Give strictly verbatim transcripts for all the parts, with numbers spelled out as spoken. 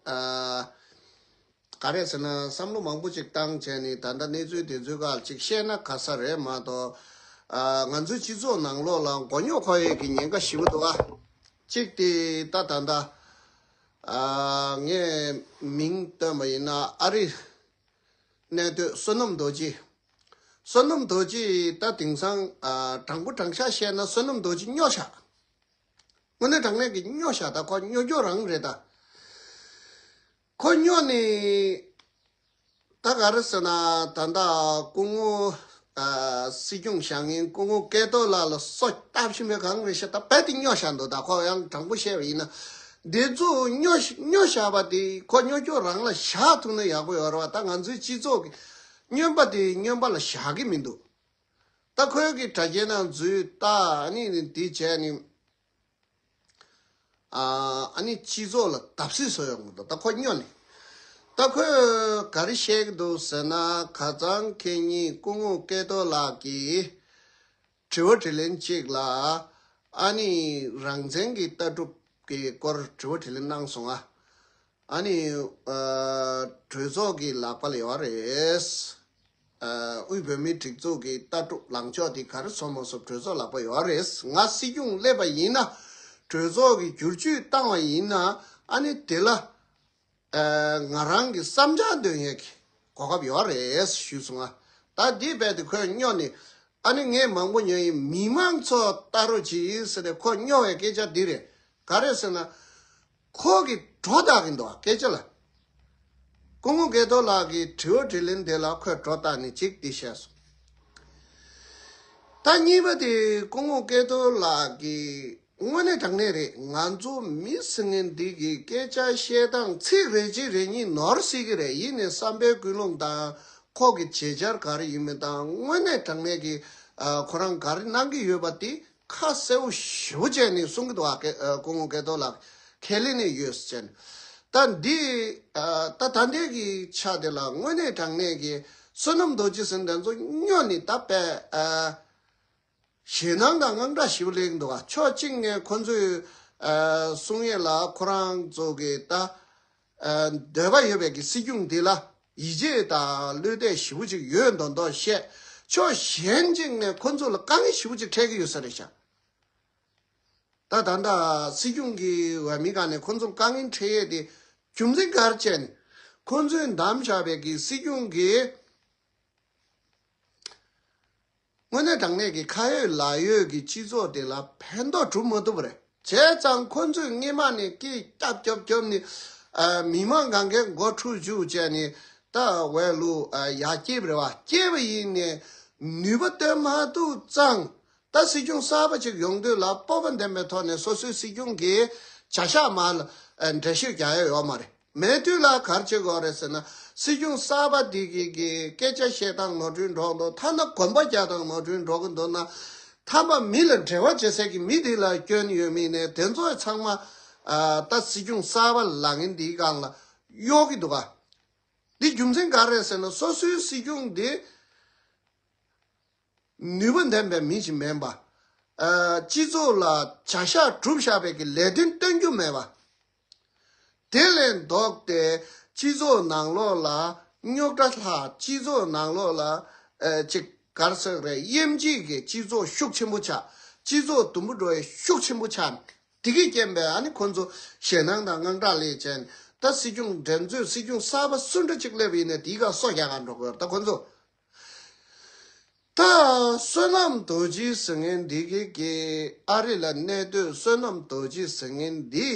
ཨ་ག་རེ་ཟེར་ན་བསམ་བློ་མང་པོ་ཅིག་བཏང་བྱས་ནས་ད་ལྟ་གནས་ཚུལ་དེ་ཚོའི་སྐོར་ཅིག་བཤད་ན་ག་ས་རེད་མ་གཏོགས། ཨ་ང་ཚོའི་སྤྱི་ཚོགས་ནང་ལོགས་ལ་མགོ་རྙོག་གོ་ཡས་ཀྱི་ཉེན་ཁ་ཞེ་པོ་འདུག་ཨ། གཅིག་དེ་ད་ད་ལྟ་ཨ་ངས་མིང་བཏོན་པ་ཡིན་ན་ཨ་རི་གནས་སྡོད་བསོད་ནམས་རྡོ་རྗེ། བསོད་ནམས་རྡོ་རྗེ་ད་དེང་སང་ཨ་དྲང་པོ་དྲང་བཞག་བཤད་ན་བསོད་ནམས་རྡོ་རྗེ་སྨྱོ་བཞག་དངོས་གནས་དྲང་གནས་ཀྱི་སྨྱོ་བཞག་ད་ཁོ་སྨྱོ་སྐྱོ་རང་རེད་ད། ཁོ་སྨྱོ་ནི་ད་ག་རེ་ཟེར་ན་ད་ལྟ་སྐུ་ངོ་ཨ་སྲིད་སྐྱོང་བཞེངས་མཁན་སྐུ་ངོ་སྐལ་རྡོར་ལགས་ལ་སོ་ལྟ་བཞིན་པའི་གང་རེད་ཤག་ད་རྦད་དེ་སྨྱོ་བཞག་འདུག་ད་ཁོ་ཡང་དྲང་པོ་བཤད་པ་ཡིན་ན་འདི་ཚོ་སྨྱོ་སྨྱོ་བཞག་པ་དེ་ཁོ་སྨྱོ་སྐྱོ་རང་ལ་བཞག་ཐུབ་ན་ཡག་པོ་ཡོད་རེད་བ། ད་ང་ཚོའི་སྤྱི་ཚོགས་ཀྱི་སྨྱོན་པ་དེ་སྨྱོན་པ་ལ་བཞག་གི་མི་འདུག་ད་ཁོའི་གི་དྲ་རྒྱའི་ནང་འཛུལ་ད་ཨ་ནི་འདི་བྱས་ནི། ཨ་ཨ་ནི་སྤྱི་ཚོགས་ལ་བརྡབ་གསིག་བཟོ་ཡོང་གི་འདུག་ད་ཁོ་སྨྱོ་ནི། ད་ཁོས་ག་རེ་བཤད་ཀྱི་འདུག་ཟེར་ན་ཁ་སང་ཁེ་ཉིན་སྐུ་ངོ་སྐལ་རྡོར་ལགས་ཀྱིས་དྲི་བ་དྲིས་ལན་གཅིག་ལ་ཨ་ནི་རང་བཙན་གྱི་ལྟ་གྲུབ་ཀྱི་སྐོར་དྲི་བ་དྲིས་ལན་གནང་སོང་ཨ། ཨ་ནི་ཨ་གྲོས་ཚོགས་ཀྱི་ལག་པ་ལ་ཡོད་རེད། ཨ་དབུས་བོད་མིའི་སྒྲིག་འཛུགས་ཀྱི་ལྟ་གྲུབ་ལངས་ཕྱོགས་དེ་ག་རེ་བཟོ་མ་བཟོ་གྲོས་ཚོགས་ལག་པ་ཡོད་རེད། ང་སྲིད་སྐྱོང་སླེབས་པ་ཡིན་ན་གྲོས་ཚོགས་ཀྱི་བསྒྱུར་བཅོས་བཏང་བ་ཡིན་ན་ཨ་ནི་དེ་ལ་ཨ་ང་རང་གི་བསམ་འཆར་འདོན་ཡས་ཀྱི་གོ་སྐབས་ཡོད་རེད་ཞུས་སོང་ང་། ད་འདི་རྦད་དེ་ཁོས་སྨྱོ་ནི་ཨ་ནི་ངས་མང་པོ་ཉོས་ཡིན། མི་མང་ཚོ་ལྟ་རོགས་གྱིས་ཟེར་ནས་ཁོ་སྨྱོ་བའི་སྐད་ཆ་འདི་རེད། ག་རེ་ཟེར་ན། ཁོ་གིས་སྒྲོ་བཏགས་ཀྱིན་འདུག་སྐད་ཆ་ལ། སྐུ་ངོ་སྐལ་རྡོར་ལགས་ཀྱི་དྲི་བ་དྲིས་ལན་དེ་ལ་ཁོས་སྒྲོ་བཏགས་ནས་ཅིག་འདི་བཤད་སོང་། ད་གཉིས་པ་དེ་སྐུ་ངོ་སྐལ་རྡོར་ལགས་ཀྱིས་དངོས་གནས་དྲང་གནས་རེད། ང་ཚོ་མི་ཟེར་མཁན་འདི་གི་སྐད་ཆ་བཤད་སྟངས་ཚིག་རེ་གཅིག་རེ་གཉིས་ནོར་སྲིད་ཀྱི་རེད། ཡིན་ནའི་བསམ་པའི་ཀུན་སློང་དང་ཁོ་གི་བྱེད་འཆར་ག་རེ་ཡིན་མིན་དང་དངོས་གནས་དྲང་གནས་ཀྱི་ཨ་ཁོ་རང་ག་རེ་གནང་གི་ཡོད་པ་དེ་ཁ་གསལ་བོ་ཞེ་པོ་བྱས་ནས་གསུང་གི་འདུག་ཨ། སྐུ་ངོ་སྐལ་རྡོར་ལགས་ཁས་ལེན་ནས་ཡོད་ཟེར་ནས། ད་འདི་ཨ་ད་ད་ལྟའི་གི་ཆ་དེ་ལ་དངོས་གནས་དྲང་གནས་ཀྱི་བསོད་ནམས་རྡོ་རྗེ་ཟེར་འདི་ཚོ་སྨྱོ་ནི་ད་དཔེ་ཨ་ཞེད་སྣང་དང་དངངས་སྐྲག་ཞེ་པོ་སླེབས་ཀྱི་འདུག་ཨ། ཕྱོགས་གཅིག་ནས་ཁོ་ཚོས་ཨ་གསུང་ཡས་ལ་ཁོ་རང་ཚོ་གི་ད་ཨ་འདོད་པ་ཡོད་པའི་གི་སྲིད་སྐྱོང་འདི་ལ་ཡིད་ཆེས་དང་བློ་གཏད་ཞེ་པོ་ཅིག་ཡོད་མདོག་མདོག་བཤད། ཕྱོགས་གཞན་གཅིག་ནས་ཁོ་ཚོ་ལ་དཀའ་ངལ་ཞེ་པོ་ཅིག་འཕྲད་ཀྱི་ཡོད་ས་རེད་ཤག་ད་ད་ལྟ་སྲིད་སྐྱོང་གི་འོས་མི་སྒང་ནས་ཁོ་ཚོ་དཀའ་ངལ་འཕྲད་ཡས་དེ་རྒྱུ་མཚན་ག་རེ་བྱས་ནས་ཁོ་ཚོས་བདམས་བཞག་པའི་གི་སྲིད་སྐྱོང་གིས་དངོས་གནས་དྲང་གནས་ཀྱི་ཁ་ཡོད་ལག་ཡོད་ཀྱི་སྤྱི་ཚོགས་དེ་ལ་ཕན་ཐོགས་སྒྲུབ་མ་ཐུབ་པ་རེད། བྱས་ཙང་ཁོ་ཚོས་སྔོན་མ་ནས་སྐད་རྒྱབ་རྒྱབ་རྒྱབ་ནས་ཨ་མི་མང་གང་གའི་མགོ་འཁྲུག་འཇུག་བྱས་ནས་ད་འོས་བླུག་ཨ་ཡར་སྐྱེལ་བ་རེད་བ། སྐྱེལ་བ་ཡིན་ནས་ནུས་པ་བཏོན་མ་ཐུབ་ཙང་ད་སྲིད་སྐྱོང་གསར་པ་ཅིག་ཡོང་དུས་ལ་སྤོབས་པ་ལྡན་པའི་ཐོག་ནས་སོ་སོའི་སྲིད་སྐྱོང་གི་བྱ་གཞག་མར་ཨ་འགྲེལ་བཤད་རྒྱག་ཡ་ཡོད་མ་རེད། མེད་དུས་ལ་ག་རེ་བྱེད་དགོས་རེད་ཟེར་ན་སྲིད་སྐྱོང་གསར་པ་འདི་གི་གི་སྐད་ཆ་བཤད་སྟངས་ནོར་འཁྲུལ་འགྲོ་གི་འདུག་ཐ་ན་གོམ་པ་རྒྱག་སྟངས་ནོར་འཁྲུལ་འགྲོ་གི་འདུག་ན་ཐ་མ་མི་ལ་འབྲེལ་བ་བྱེད་སའི་གི་མི་འདི་ལ་སྐྱོན་ཡོད་མིན་ནས་དེ་ཚོ་ཚང་མ་ཨ་ད་སྲིད་སྐྱོང་གསར་པ་ལངས་མཁན་འདིའི་སྒང་ལ་གཡོག་གི་འདུག་ག་འདི་རྒྱུ་མཚན་ག་རེ་རེད་ཟེར་ན་སོ་སོའི་སྲིད་སྐྱོང་འདི་ནུས་པ་ལྡན་པའི་མི་ཞིག་མིན་པ། ཨ་སྤྱི་ཚོགས་ལ་བྱ་གཞག་སྒྲུབ་བཞག་པའི་གི་ལས་དོན་སྟོན་རྒྱུ་མེད་པ། དེ་ལས་ལྡོག་སྟེ་སྤྱི་ཚོགས་ནང་ལོགས་ལ་རྙོག་དྲ་ལྷག་སྤྱི་ཚོགས་ནང་ལོགས་ལ་ཨ་ཅིག་ག་རེ་ཟེར་རེད། དབྱེ་འབྱེད་ཀྱི་སྤྱི་ཚོགས་ཤུགས་ཆེན་པོ་ཆགས། སྤྱི་ཚོགས་དུམ་བུ་འགྲོ་ཡ་ཤུགས་ཆེན་པོ་ཆགས། དེ་གི་རྐྱེན་པས་ཨ་ནི་ཁོ་ཚོ་ཞེད་སྣང་དང་དངངས་སྐྲག་སླེབས་བྱས་ནས་ད་སྲིད་སྐྱོང་འགྲན་རྩོད་སྲིད་སྐྱོང་གསར་པ་སུ་འདྲ་ཅིག་སླེབས་ཡིན་ནའི་དེའི་སྒང་སོ་རྒྱག་ག་འགྲོ་དགོས་ད་ཁོ་ཚོ། ད་བསོད་ནམས་རྡོ་རྗེ་ཟེར་མཁན་འདི་གི་གི་ཨ་རི་ལ་གནས་སྡོད་བསོད་ནམས་རྡོ་རྗེ་ཟེར་མཁན་འདི་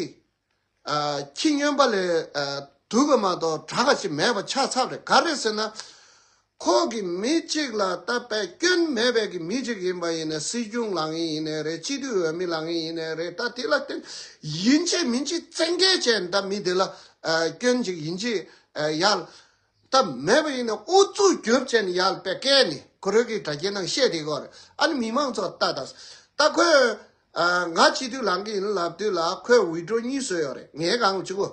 ཨ་ཁྱི་སྨྱོན་པ་ལས་ཨ་སྡུག་གི་མ་གཏོགས་དྲག་ག་ཅིག་མེད་པ་ཆགས་ཚར་རེད། ག་རེ་ཟེར་ན། ཁོ་གི་མི་གཅིག་ལ་ད་དཔེ་སྐྱོན་མེད་པའི་གི་མི་གཅིག་ཡིན་པ་ཡིན་ནའི་སྲིད་སྐྱོང་ལངས་ཡིན་ནའི་རེད། སྤྱི་འཐུས་འོས་མི་ལངས་ཡིན་ནའི་རེད། ད་དེ་ལ་བརྟེན་ཡིན་གཅིག་མིན་གཅིག་བཙན་འགེལ་བྱས་ནས་ད་མི་དེ་ལ་ཨ་སྐྱོན་གཅིག་ཡིན་གཅིག་ཨ་ཡར་ད་མེད་པ་ཡིན་ནའི་ཨུ་ཚུགས་རྒྱོབ་བྱས་ནས་ཡར་དཔེ་བཀལ་ནས་ཁོ་རང་གི་དྲ་རྒྱའི་ནང་བཤད་བསྡད་ཀྱི་ཡོད་རེད། ཨ་ནི་མི་མང་ཚོ་ལྟ་ད་ད་ཁོས་ཨ་ང་སྤྱི་འཐུས་ལངས་གི་ཡིན་ལབ་དུས་ལ་ཁོས་ཝི་ཌོ་གཉིས་བཟོས་ཡོད་རེད། ངའི་སྒང་གཅིག་པོ།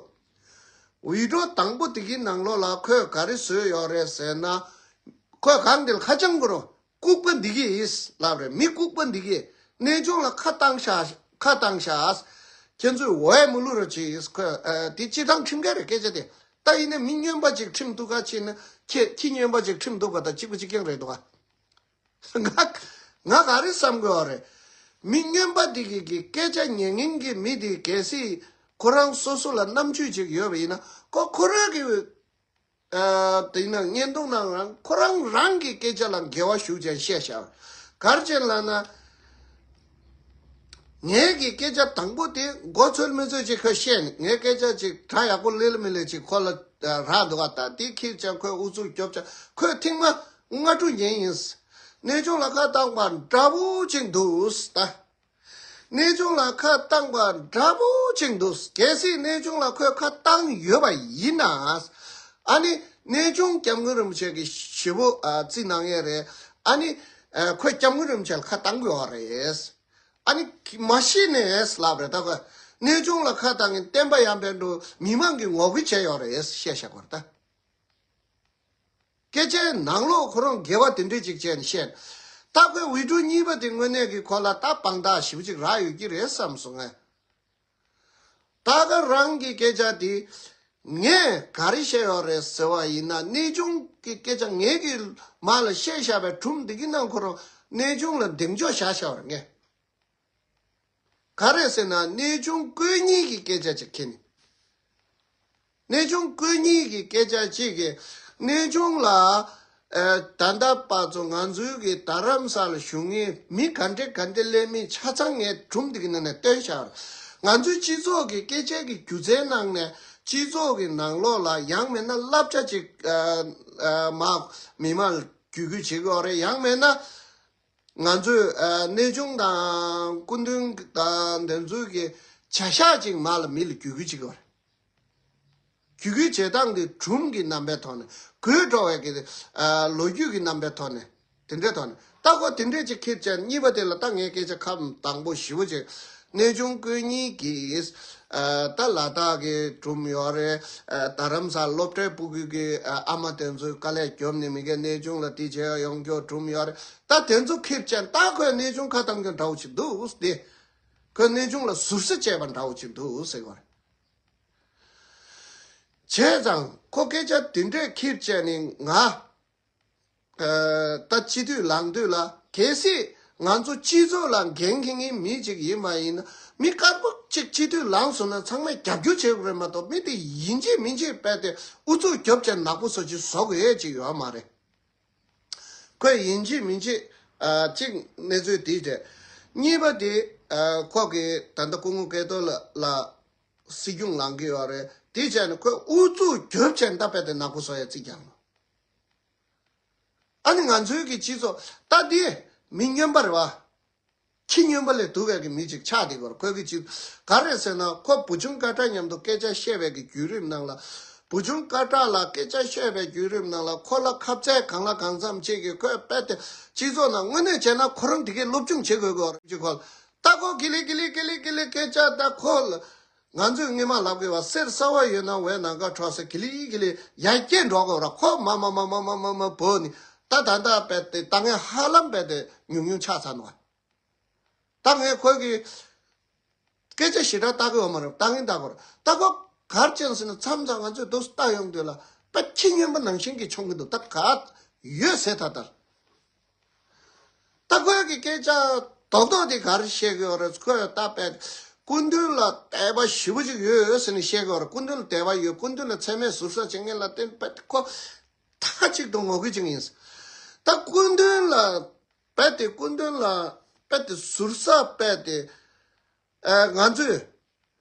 ཝི་ཌོ་དང་པོ་དེ་གི་ནང་ལོགས་ལ་ཁོས་ག་རེ་བཟོས་ཡོད་རེད་ཟེར་ན། ཁོས་གང་འདི་ལ་ཁ་བྱང་གོ་རོ། ལྐུགས་པ་འདི་གི་ཡིས་ལབ་རེད། མི་ལྐུགས་པ་འདི་གི་གནས་ཆུང་ལ་ཁ་བཏང་ཤག་ཁ་བཏང་ཤག་ཁྱེད་ཚོས་འོ་ཡ་མི་བླུག་རོགས་བྱེད། ཁོས་ཨ་དེ་སྤྱིར་བཏང་ཁྲིམས་འགལ་རེད་སྐད་ཆ་དེ། ད་ཡིན་ན་མི་སྨྱོན་པ་ཅིག་ཁྲིམས་གཏུག་ག་ཕྱིན་ན་ཁྱེད་ཁྱི་སྨྱོན་པ་ཅིག་ཁྲིམས་གཏུག་པ་དང་གཅིག་པ་གཅིག་རྐྱང་རེད་འདུག་ག་ང་ང་ག་རེ་བསམ་དགོས་པ་རེད། མི་སྨྱོན་པ་དེ་གི་གི་སྐད་ཆ་ཉན་མཁན་གྱི་མི་དེ་གལ་སྲིད་ཁོ་རང་སོ་སོ་ལ་རྣམ་དཔྱོད་ཅིག་ཡོད་པ་ཡིན་ན་ཁོ་ཁོ་རང་གི་ཨ་དེ་ཡིན་ན་བརྙན་ཐུང་ནང་རང་ཁོ་རང་རང་གི་སྐད་ཆ་ལ་འགལ་བ་ཞུགས་ཀྱང་བཤད་བཞག་གར་ཅན་ལ་ན། ངའི་གི་སྐད་ཆ་དང་པོ་དེ་མགོ་ཚོད་མི་ཚོད་ཅིག་ཁོས་བཤད་ནས་ངའི་སྐད་ཆ་ཅིག་གྲ་ཡག་པོ་ལེ་ལ་མི་ལེ་ཅིག་ཁོ་ལ་རག་འདུག་ག་ད་དེ་ཁྱེད་ཅག་ཁོས་ཨུ་ཚུགས་རྒྱོབ་ཅག་ཁོས་ཐེངས་མ་ལྔ་དྲུག་ཉན་ཡིན། གནས་ཆུང་ལ་ཁ་བཏང་པ་འདྲ་པོ་ཅིག་འདུག་ད། གནས་ཆུང་ལ་ཁ་བཏང་པ་འདྲ་པོ་ཅིག་འདུག་གལ་སྲིད་གནས་ཆུང་ལ་ཁོས་ཁ་བཏང་ཡོད་པ་ཡིན་ན། ཨ་ནི་གནས་ཆུང་སྐྱབས་མགོན་རིན་པོ་ཆེ་གི་ཞེ་པོ་ཨ་རྩིས་གནང་ཡས་རེད། ཨ་ནི་ཨ་ཁོས་སྐྱབས་མགོན་རིན་པོ་ཆེ་ལ་ཁ་བཏང་དགོས་པ་རེད། ཨ་ནི་མ་ཤི་ནས་ལབ་རེད། ད་ཁོས་གནས་ཆུང་ལ་ཁ་བཏང་གིན་བསྟན་པ་ཡར་འཕེལ་འགྲོ་མི་མང་གིས་ངོ་རྒོལ་བྱས་ཡོད་རེད་བཤད་བཞག་གོ་རེད་ད། སྐད་ཆའི་ནང་ལོགས་ཁོ་རང་འགལ་བ་དེ་འདྲས་ཅིག་བྱས་ནས་བཤད། ད་ཁོས་ཝི་ཌིའོ་གཉིས་པ་དེ་དངོས་གནས་ཀྱི་ཁོ་ལ་ད་དཔང་རྟགས་ཞེ་པོ་ཅིག་རག་ཡོད་ཀྱི་རེད་བསམ་སོང་ངས། ད་ག་རང་གི་སྐད་ཆ་དེ་ངས་ག་རེ་བཤད་ཡོད་རེད་ཟེར་བ་ཡིན་ན་གནས་ཆུང་གི་སྐད་ཆ་ངས་གི་མ་ལ་བཤད་བཞག་པའི་སྒྲུང་འདི་གི་ནང་ཁོ་རང་གནས་ཆུང་ལ་གདེང་འཇོག་བཞག་བཞག་པ་རེད་ངས། ག་རེ་ཟེར་ན་གནས་ཆུང་སྐུ་ཉིད་ཀྱི་སྐད་ཆ་ཅིག་ཁྱེར་ནས། གནས་ཆུང་སྐུ་ཉིད་ཀྱི་སྐད་ཆ་གཅིག་གིས་གནས་ཆུང་ལ་ཨ་ད་ལྟ་བར་དུ་ང་ཚོའི་གི་རྡ་རམ་ས་ལ་བཞུགས་མཁན་མི་ག་འདྲེ་ག་འདྲེ་སླེབས་མིན་ཆ་ཚང་ངས་སྒྲུང་འདི་གི་ནང་ནས་བཏོན་བཞག་ང་ཚོའི་སྤྱི་ཚོགས་ཀྱི་སྐད་ཆའི་གི་སྒྱུ་རྩལ་ནང་ནས་སྤྱི་ཚོགས་ཀྱི་ནང་ལོགས་ལ་ཡང་མིན་ན་བསླབ་བྱ་ཅིག་ཨ་ཨ་མ་མི་མང་ལ་བརྒྱུད་སྐུལ་བྱེད་དགོས་རེད། ཡང་མིན་ན། ང་ཚོས་ཨ་གནས་ཆུང་དང་སྐུ་མདུན་དང་དེ་ཚོའི་གི་བྱ་གཞག་ཅིག་མ་ལ་མི་ལ་བརྒྱུད་སྐུལ་བྱེད་དགོས་རེད། བརྒྱུད་སྐུལ་བྱེད་སྟངས་དེ་སྒྲུང་གི་རྣམ་པའི་ཐོག་ནས་དགོད་བྲོ་བའི་གི་ཨ་ལོ་རྒྱུས་ཀྱི་རྣམ་པའི་ཐོག་ནས་དེ་འདྲའི་ཐོག་ནས་ད་ཁོ་དེ་འདྲས་ཅིག་ཁྱེར་བྱས་གཉིས་པ་དེ་ལ་ད་ངས་སྐད་ཆ་ཁ་དང་པོ་ཞེ་པོ་ཅིག་གནས་ཆུང་སྐུ་ཉིད་ཀྱིས་ཨ་ད་ལ་དྭགས་ཀྱི་སྒྲུང་ཡོད་རེད། ཨ་རྡ་རམ་ས་སློབ་གྲྭའི་སྤུ་གུ་གི་ཨ་ཨ་མ་དེ་ཚོའི་དཀའ་ལས་རྒྱོབ་ནས་མི་གའི་གནས་ཆུང་ལ་དེ་བྱས་ཡོང་རྒྱུ་སྒྲུང་ཡོད་རེད། ད་དེ་ཚོ་ཁེབས་ཅན་ད་ཁོས་གནས་ཆུང་ཁ་བཏང་རྒྱུ་འདྲ་བོ་ཞིག་འདུག་སྟེ། ཁོས་གནས་ཆུང་ལ་ཟུར་ཟ་བྱས་པ་འདྲ་བོ་ཞིག་འདུག་ཟེར་བ་རེད། བྱས་ཙང་ཁོ་སྐད་ཆ་དེ་འདྲས་ཁེབས་ཅན་ནི་ང་ཨ་ད་སྤྱི་འཐུས་ལངས་དུས་ལ་གལ་སྲིད་ང་ཚོ་སྤྱི་ཚོགས་ལ་འགན་འཁྱེར་མཁན་མི་གཅིག་ཡིན་པ་ཡིན་ན་མི་དཀར་པོ་གཅིག་སྤྱི་འཐུས་ལངས་སོང་ན་ཚང་མས་རྒྱབ་སྐྱོར་བྱེད་དགོས་རེད་མ་གཏོགས་མི་དེ་ཡིན་གཅིག་མིན་གཅིག་རྦད་དེ་ཨུ་ཚུགས་རྒྱོབ་བྱས་ནག་པོ་བཟོ་ཅིག་བཟོ་དགོས་ཡས་ཅིག་ཡོད་མ་རེད། ཁོས་ཡིན་གཅིག་མིན་གཅིག་ཨ་གཅིག་གནས་ཚུལ་དེ་བྱས། གཉིས་པ་དེ་ཨ་ཁོ་གི་ད་ལྟ་སྐུ་ངོ་སྐལ་རྡོར་ལ་ལ་སྲིད་སྐྱོང་ལངས་ཀྱི་ཡོད་རེད། དེ་བྱས་ནས་ཁོས་ཨུ་ཚུགས་རྒྱོབ་བྱས་ད་རྦད་དེ་ནག་པོ་བཟོ་ཡས་རྩིས་རྒྱག་ནོ། ཨ་ནི་ང་ཚོའི་གི་སྤྱི་ཚོགས་ད་དེ་མི་སྨྱོན་པ་རེད་བ། ཁྱི་སྨྱོན་པ་ལས་སྡུག་པའི་གི་མི་ཅིག་ཆགས་བསྡད་ཀྱི་ཡོད་རེད། ཁོས་གི་ཅིག་ག་རེ་ཟེར་ན་ཁོ་བུ་ཆུང་སྐད་གྲགས་མཉམ་དུ་སྐད་ཆ་བཤད་པའི་གི་བརྒྱུད་རིམ་ནང་ལ། བུ་ཆུང་སྐད་གྲགས་ལ་སྐད་ཆ་བཤད་པའི་བརྒྱུད་རིམ་ནང་ལ་ཁོ་ལ་ཁ་ཚད་གང་ལ་གང་འཚམ་ཅིག་གི་ཁོས་རྦད་དེ་སྤྱི་ཚོགས་ནང་དངོས་གནས་བྱས་ན་ཁོ་རང་དེ་གའི་སློབ་སྦྱོང་བྱེད་དགོས་ཀྱི་ཡོད་རེད། ཅིག་ཁོ་ལ་ད་ཁོ་གི་ལི་གི་ལི་གི་ལི་གི་ལི་སྐད་ཆ་ད་ཁོ་ལ། ང་ཚོས་སྔོན་མ་ལབ་དགོས་པ་གསེར་གསར་བ་ཡོད་ན་བའི་ནམ་མཁའ་འཕྲོག་ཟེར་གི་ལི་གི་ལི་ཡར་རྒྱས་འགྲོ་དགོས་ར། ཁོ་མ་མ་མ་མ་མ་མ་མ་བོ་ནི་ད་ད་ད་རྦད་དེ་ད་ངས་ཧ་ལམ་རྦད་དེ་ཉུང་ཉུང་ཆགས་ཚར་འདུག་ད་ངས་ཁོ་གི་སྐད་ཆ་ཞེ་དྲག་ལྟ་གི་ཡོད་མ་རེད། ལྟ་གིན་ལྟ་དགོས་ར། ད་ཁོ་གར་ཅན་ཟེར་ན་མཚམས་མཚམས་ང་ཚོས་འདུག་ལྟ་ཡོང་དུས་ལ་དཔེ་ཁྱི་སྨྱོན་པ་ནང་བཞིན་གྱི་མཆོང་གི་འདུག་ད་ག་ཡོད་ཟེར་ད་ལྟར། ད་ཁོས་ཀྱི་སྐད་ཆ་རྡོག་རྡོག་དེ་ག་རེ་བཤད་ཀྱི་ཡོད་རེད། ཁོས་ད་དཔེ་སྐུ་མདུན་ལ་དད་པ་ཞེ་པོ་ཅིག་ཡོད་ཟེར་ནས་བཤད་ཀྱི་ཡོད་རེད། སྐུ་མདུན་ལ་དད་པ་ཡོད། སྐུ་མདུན་ལ་མཚན་སྨད་ཟུར་ཟ་བྱེད་མཁན་ལ་བརྟེན་དཔེ་ཁོ་མཐའ་གཅིག་ཏུ་ངོ་རྒོལ་བྱེད་མཁན་ཡིན། ད་སྐུ་མདུན་ལ་དཔེ་དེ་སྐུ་མདུན་ལ་དཔེ་དེ་ཟུར་ཟ་དཔེ་དེ་ཨ་ང་ཚོས།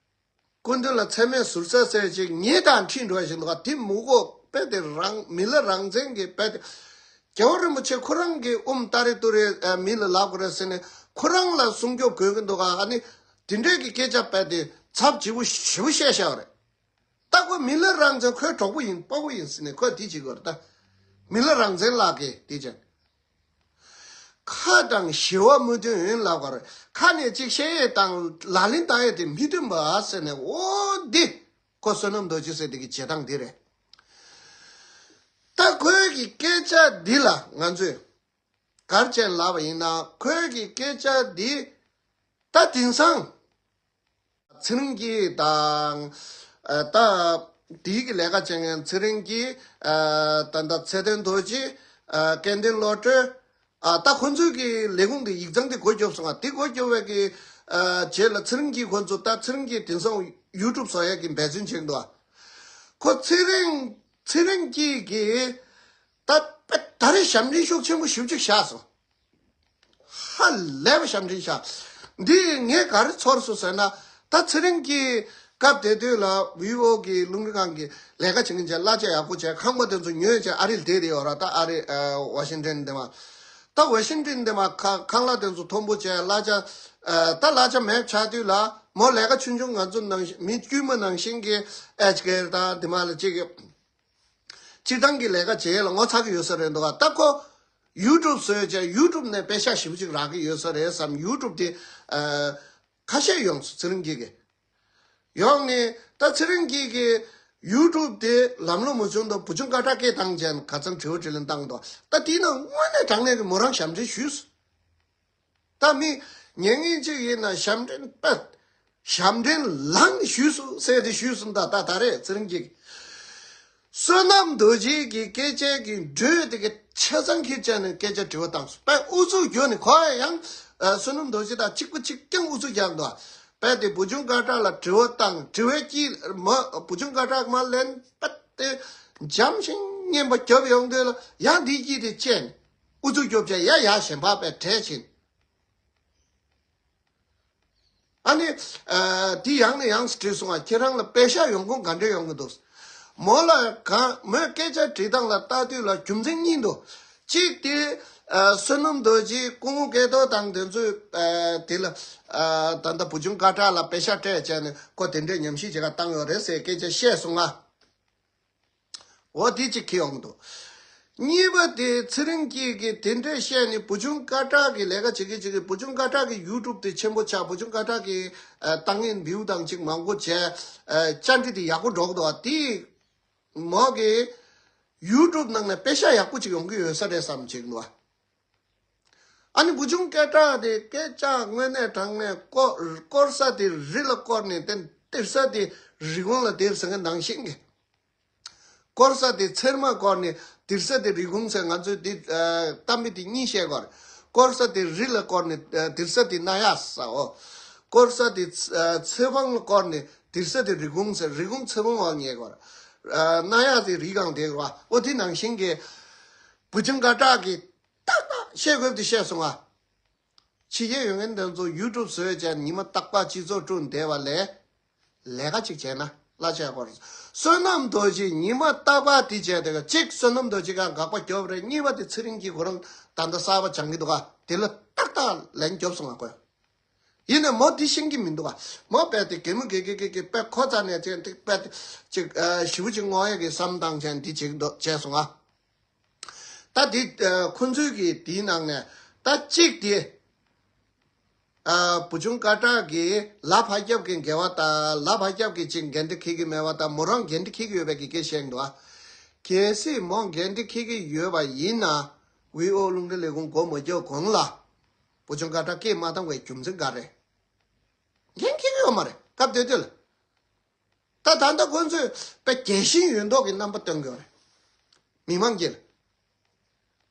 སྐུ་མདུན་ལ་མཚན་སྨད་ཟུར་ཟ་ཟེར་ཅིག་ཉེས་དང་འཁྲིལ་འགྲོ་བཞིན་འདུག་ག་དེ་མི་དགོས། དཔེ་དེ་རང་མི་ལ་རང་བཙན་གྱི་དཔེ་དེ། རྒྱལ་བ་རིན་པོ་ཆེ་ཁོ་རང་གི་ཨུམ་ཏ་རེ་ཏུ་རེ་མི་ལ་ལབ་དགོས་རེད་ཟེར་ནས་ཁོ་རང་ལ་སྲུང་སྐྱོབ་དགོས་ཀྱི་འདུག་ག་ཨ་ནི་དེ་འདྲས་ཀྱི་སྐད་ཆ་དཔེ་དེ་ཚབས་ཆེ་པོ་ཞེ་པོ་བཤད་བཞག་རེད། ད་ཁོ་མི་ལ་རང་བཙན་ཁོའི་གྲོགས་པོ་ཡིན་སྤོ་བོ་ཡིན་ཟེར་ནས་ཁོས་དེ་བྱེད་དགོས་རེད། ད་མི་ལ་རང་བཙན་ལགས་ཀྱིས་དེ་བྱས། ཁ་དང་ཞི་བ་མི་མཐུན་ལབ་པར་ཁ་ནས་ཅིག་བཤད་ཡས་དང་ལག་ལེན་བསྟར་ཡས་དེ་མི་མཐུན་པ་ཟེར་ནས། འོ་འདི་ཁོ་བསོད་ནམས་རྡོ་རྗེ་ཟེར་དེ་གི་བྱེད་སྟངས་འདི་རེད། ད་ཁོའི་གི་སྐད་ཆ་འདི་ལ་ང་ཚོས་གར་ཅན་ལབ་པ་ཡིན་ན་ཁོའི་གི་སྐད་ཆ་འདི་ད་དེང་སང་ ཚེ་རིང་སྐྱིད་དང་། ཨ། ད་དེའི་གི་ལས་ཀ་བྱེད་མཁན་ཚེ་རིང་སྐྱིད། ཨ། ད་ད་ཚེ་བརྟན་རྡོ་རྗེ། ཨ། སྐལ་ལྡན་བློ་གྲོས། ཨ། ད་ཁོ་ཚོའི་གི་ལས་ཁུངས་དེ་ཡིག་ཚང་དེ་སྒོ་རྒྱོབ་སོང་ང་། དེ་སྒོ་རྒྱོབ་པའི་གི། ཨ། རྗེས་ལ་ཚེ་རིང་སྐྱིད་ཁོ་ཚོ་ད་ཚེ་རིང་སྐྱིད་དེང་སང་ཡུ་ཊུབ་བཟོ་ཡས་ཀྱི་འབད་བརྩོན་བྱེད་འདུག་ཁོ་ཚེ་རིང་ཚེ་རིང་སྐྱིད་ཀྱི་ད་ད་རེས་ཞབས་འདྲེན་ཤུགས་ཆེན་པོ་ཞེ་པོ་ཅིག་བཞག་སོང་། ཧ་ལས་པ་ཞབས་འདྲེན་བཞག་འདི་ངས་ག་རེ་ཚོར་སོང་ཟེར་ན། ད་ཚེ་རིང་གི་སྐབས་དེ་དུས་ལ་ཝི་ཨོ་གི་རླུང་འཕྲིན་ཁང་གི་ལས་ཀ་བྱེད་མཁན་ཅན་གླ་ཆ་ཡག་པོ་བྱས། ཁང་པ་དེ་ཚོ་ཉོས་བྱས་ཨ་རིར་བསྡད་དེ་ཡོད་ར། ད་ཨ་རི། ཨ། ཝ་ཤིང་ཏན་དེ་མ། ད་ཝ་ཤིང་ཏན་དེ་མ་ཁ་ཁང་གླ་དེ་ཚོ་མཐོན་པོ་བྱས། གླ་ཆ། ཨ། ད་གླ་ཆ་མེད་ཆགས་དུས་ལ་མོ་ལས་ཀ་ཆུང་ཆུང་ང་ཚོ་ནང་བཞིན། མི་དཀྱུས་མ་ནང་བཞིན་གྱི་ཨེཆ་ཀེ་དང་དེ་མ་ལ་ཅིག་གི་སྤྱིར་བཏང་གི་ལས་ཀ་བྱེད་ཡས་ལ་ངོ་ཚ་གི་ཡོད་ས་རེད་འདུག་ག་ད་ཁོ་ཡུ་ཊུབ་བཟོས་བྱས་ཡུ་ཊུབ་ནས་པེ་ཤག་ཞེ་པོ་ཅིག་རག་གི་ཡོད་ས་རེད་བསམ། ཡུ་ཊུབ་དེ། ཨ། ཁ་ཤས་ཡོང་སོང་། ཚེ་རིང་སྐྱིད་ཀྱིས་ཡོང་ནས། ད་ཚེ་རིང་སྐྱིད་ཀྱིས་ཡུ་ཊུབ་དེ་ལམ་ལྷོང་མ་བྱུང་དུས་བུ་ཆུང་ཀ་ཏྲ་སྐད་བཏང་བྱས་ཁ་སང་དྲི་བ་དྲིས་ལན་བཏང་འདུག་ད་དེའི་ནང་དངོས་གནས་དྲང་གནས་ཀྱི་མོ་རང་ཞབས་འདྲེན་ཞུས་སོང་། ད་མི་ཉན་མཁན་ཅིག་ཡིན་ན་ཞབས་འདྲེན་པ། ཞབས་འདྲེན་ལངས་ནས་ཞུས་སོང་ཟེར་ཏེ་ཞུས་སོང་། ད་ད་ད་རེད་ཚེ་རིང་སྐྱིད། བསོད་ནམས་རྡོ་རྗེ་གི་སྐད་ཆའི་གི་འགྲོས་དེ་གི་ཆ་ཚང་ཁྱེར་བྱས་ནས་སྐད་ཆ་དྲི་བ་བཏང་སོང་། དཔེ་ཨུ་ཚུགས་རྒྱོབ་ནས། ཁོ་ཡང་། ཨ། བསོད་ནམས་རྡོ་རྗེ་དང་གཅིག་པ་གཅིག་རྐྱང་ཨུ་ཚུགས་རྒྱག་འདུག་དཔེ་དེ་བུ་ཆུང་ཀ་ཏྲ་ལ་དྲི་བ་བཏང་། དྲི་བའི་དཀྱིལ་མ། བུ་ཆུང་ཀ་ཏྲ་མ་ལན་པ་དེ་འཇམ་ཞིང་མཉེན་པ་རྒྱོབ་ཡོང་དུས་ལ་ཡང་དེའི་དཀྱིལ་དེ་བཅད་ནས་ཨུ་ཚུགས་རྒྱོབ་བྱས་ཡ་ཡ་གཞན་པ་དཔེ་བྲལ་ཕྱིན། ཨ་ནི། ཨ། དེ་ཡང་ནས་ཡང་དྲིས་སོང་ང་། ཁྱེད་རང་ལ་པེ་ཤག་ཡོང་ཁུངས་ག་འདྲས་ཡོང་གི་འདུག་མོ་ལ་གང་། མོས་སྐད་ཆ་དྲིས་སྟངས་ལ་ལྟ་དུས་ལ་རྒྱུ་མཚན་གཉིས་འདུག་གཅིག་དེ། ཨ། བསོད་ནམས་རྡོ་རྗེ་སྐུ་ངོ་སྐལ་རྡོར་དང་དེ་ཚོས། ཨ། དེ་ལ། ཨ། ད་ལྟ་བུ་ཆུང་ཀ་ཏྲ་ལ་པེ་ཤག་སྤྲད་བྱས་ནས་ཁོ་དེ་འདྲས་ཉམས་ཞིབ་བྱེད་ག་བཏང་ཡོད་རེད་ཟེར་སྐད་ཆ་བཤད་སོང་ང་། འོ་དེ་གཅིག་ཁེལ་ཡོང་གི་འདུག་གཉིས་པ་དེ་ཚེ་རིང་སྐྱིད་ཀྱིས་དེ་འདྲས་བཤད་ནས་བུ་ཆུང་ཀ་ཏྲ་གི་ལས་ཀ་བྱེད་ཀྱི་བྱེད་ཀྱི། བུ་ཆུང་ཀ་ཏྲ་གི་ཡུ་ཊུབ་དེ་ཆེན་པོ་ཆགས། བུ་ཆུང་ཀ་ཏྲ་གི། ཨ། ཏང་ཡིན་བིའུ་དང་ཅིག་མང་པོ་བྱས། ཨ། བཅར་འདྲི་དེ་ཡག་པོ་འགྲོ་གི་འདུག་དེ་མོ་གི་ཡུ་ཊུབ་ནང་ནས་པེ་ཤག་ཡག་པོ་ཅིག་ཡོང་གི་ཡོད་ས་རེད་བསམ་བྱེད་ཀྱི་འདུག་ཨ་ནི་བུ་ཆུང་ཀ་ཏྲ་དེ་སྐད་ཆ་དངོས་གནས་དྲང་གནས་སྐོར་སྐོར་ས་དེ་རི་ལ་སྐོར་ནས། དེ་དིར་ས་དེ་རི་གུང་ལ་དིར་ཟེར་མཁན་ནང་བཞིན་གྱི། སྐོར་ས་དེ་ཚེར་མ་སྐོར་ནས་དིར་ས་དེ་རི་གུང་ཟེར། ང་ཚོས་འདི། ཨ། གཏམ་དཔེ་དེ་གཉིས་བཤད་དགོས་རེད། སྐོར་ས་དེ་རི་ལ་སྐོར་ནས། ཨ། དིར་ས་དེ་གནའ་ཡག་ཟེར། འོ། སྐོར་ས་དེ། ཨ། ཚེ་དབང་ལ་སྐོར་ནས་དིར་ས་དེ་རི་གུང་ཟེར། རི་གུང་ཚེ་དབང་བ་ཉེ་དགོས་རེད། ཨ། གནའ་ཡག་དེ་རི་སྒང་དེ་རེད་བ། འོ་དེ་ནང་བཞིན་གྱི་བུ་ཆུང་ཀ་ཏྲ་གིས་ཏག་ཏག་བཤད་དགོས་དེ་བཤད་སོང་ང་། ཕྱི་རྒྱལ་ཡོད་མཁན་དེ་ཚོ་ཡུ་ཊུབ་བཟོས་བྱས་ཉི་མ་རྟག་པར་སྤྱི་ཚོགས་དཀྲུགས་བསྡད་པ་ལས། ལས་ཀ་ཅིག་བྱས་ན་གླ་ཆ་ཡག་པོ་རེད། བསོད་ནམས་རྡོ་རྗེ་ཉི་མ་རྟག་པར་དེ་བྱས་དེ་ག་གཅིག་བསོད་ནམས་རྡོ་རྗེ་ག་དགག་པ་རྒྱོབ་རེད། གཉིས་པ་དེ་ཚེ་རིང་སྐྱིད་ཁོ་རང་ད་ལྟ་གསར་པ་སྦྱང་གི་འདུག་ག་དེ་ལ་ཏག་ཏག་ལན་རྒྱོབ་སོང་ང་ཁོས། ཡིན་ནའི་མོ་འདི་ཤེས་ཀྱི་མི་འདུག་ག་མོ་དཔེ་དེ་གད་མོ་གད་གད་གད་གད་དཔེ་ཁོ་རྩ་ནས་ཅིག་འདི་དཔེ་དེ་ཅིག་ཨ། ཞེ་པོ་ཅིག་ངོ་ཡ་གི་བསམ་བཏང་བྱས་འདི་བྱེད་ཀྱི་འདུག་བྱས་སོང་ང་། ད་འདི། ཨ། ཁོ་ཚོའི་གི་དེའི་ནང་ནས་ད་གཅིག་དེ། ཨ། བུ་ཆུང་ཀ་ཏྲ་གི་ལ་ཕ་སྐྱབས་ཀྱི་འགལ་བ་དང་། ལ་ཕ་སྐྱབས་ཀྱིས་ཅིག་འགན་འཁྲི་འཁྱེར་གྱི་མེད་པ་དང་། མོ་རང་འགན་འཁྲི་འཁྱེར་གྱི་ཡོད་པའི་གི་སྐད་བཤད་འདུག་ཨ། གལ་སྲིད་མོ་འགན་འཁྲི་འཁྱེར་གྱི་ཡོད་པ་ཡིན་ན། ཝི་ཨོ་རླུང་འཕྲིན་ལས་ཁུངས་སྒོ་མ་རྒྱག་གོང་ལ། བུ་ཆུང་ཀ་ཏྲ་སྐད་མ་བཏང་བའི་རྒྱུ་མཚན་ག་རེད། འགན་འཁྱེར་གྱི་ཡོད་མ་རེད་སྐབས་དེ་དུས་ལ། ད་ད་ལྟ་ཁོ་ཚོས་དཔེ་རྒྱལ་ཞེན་ཡོད་མདོག་གི་རྣམ་པ་སྟོན་གྱི་ཡོད་རེད། མི་མང་གིས་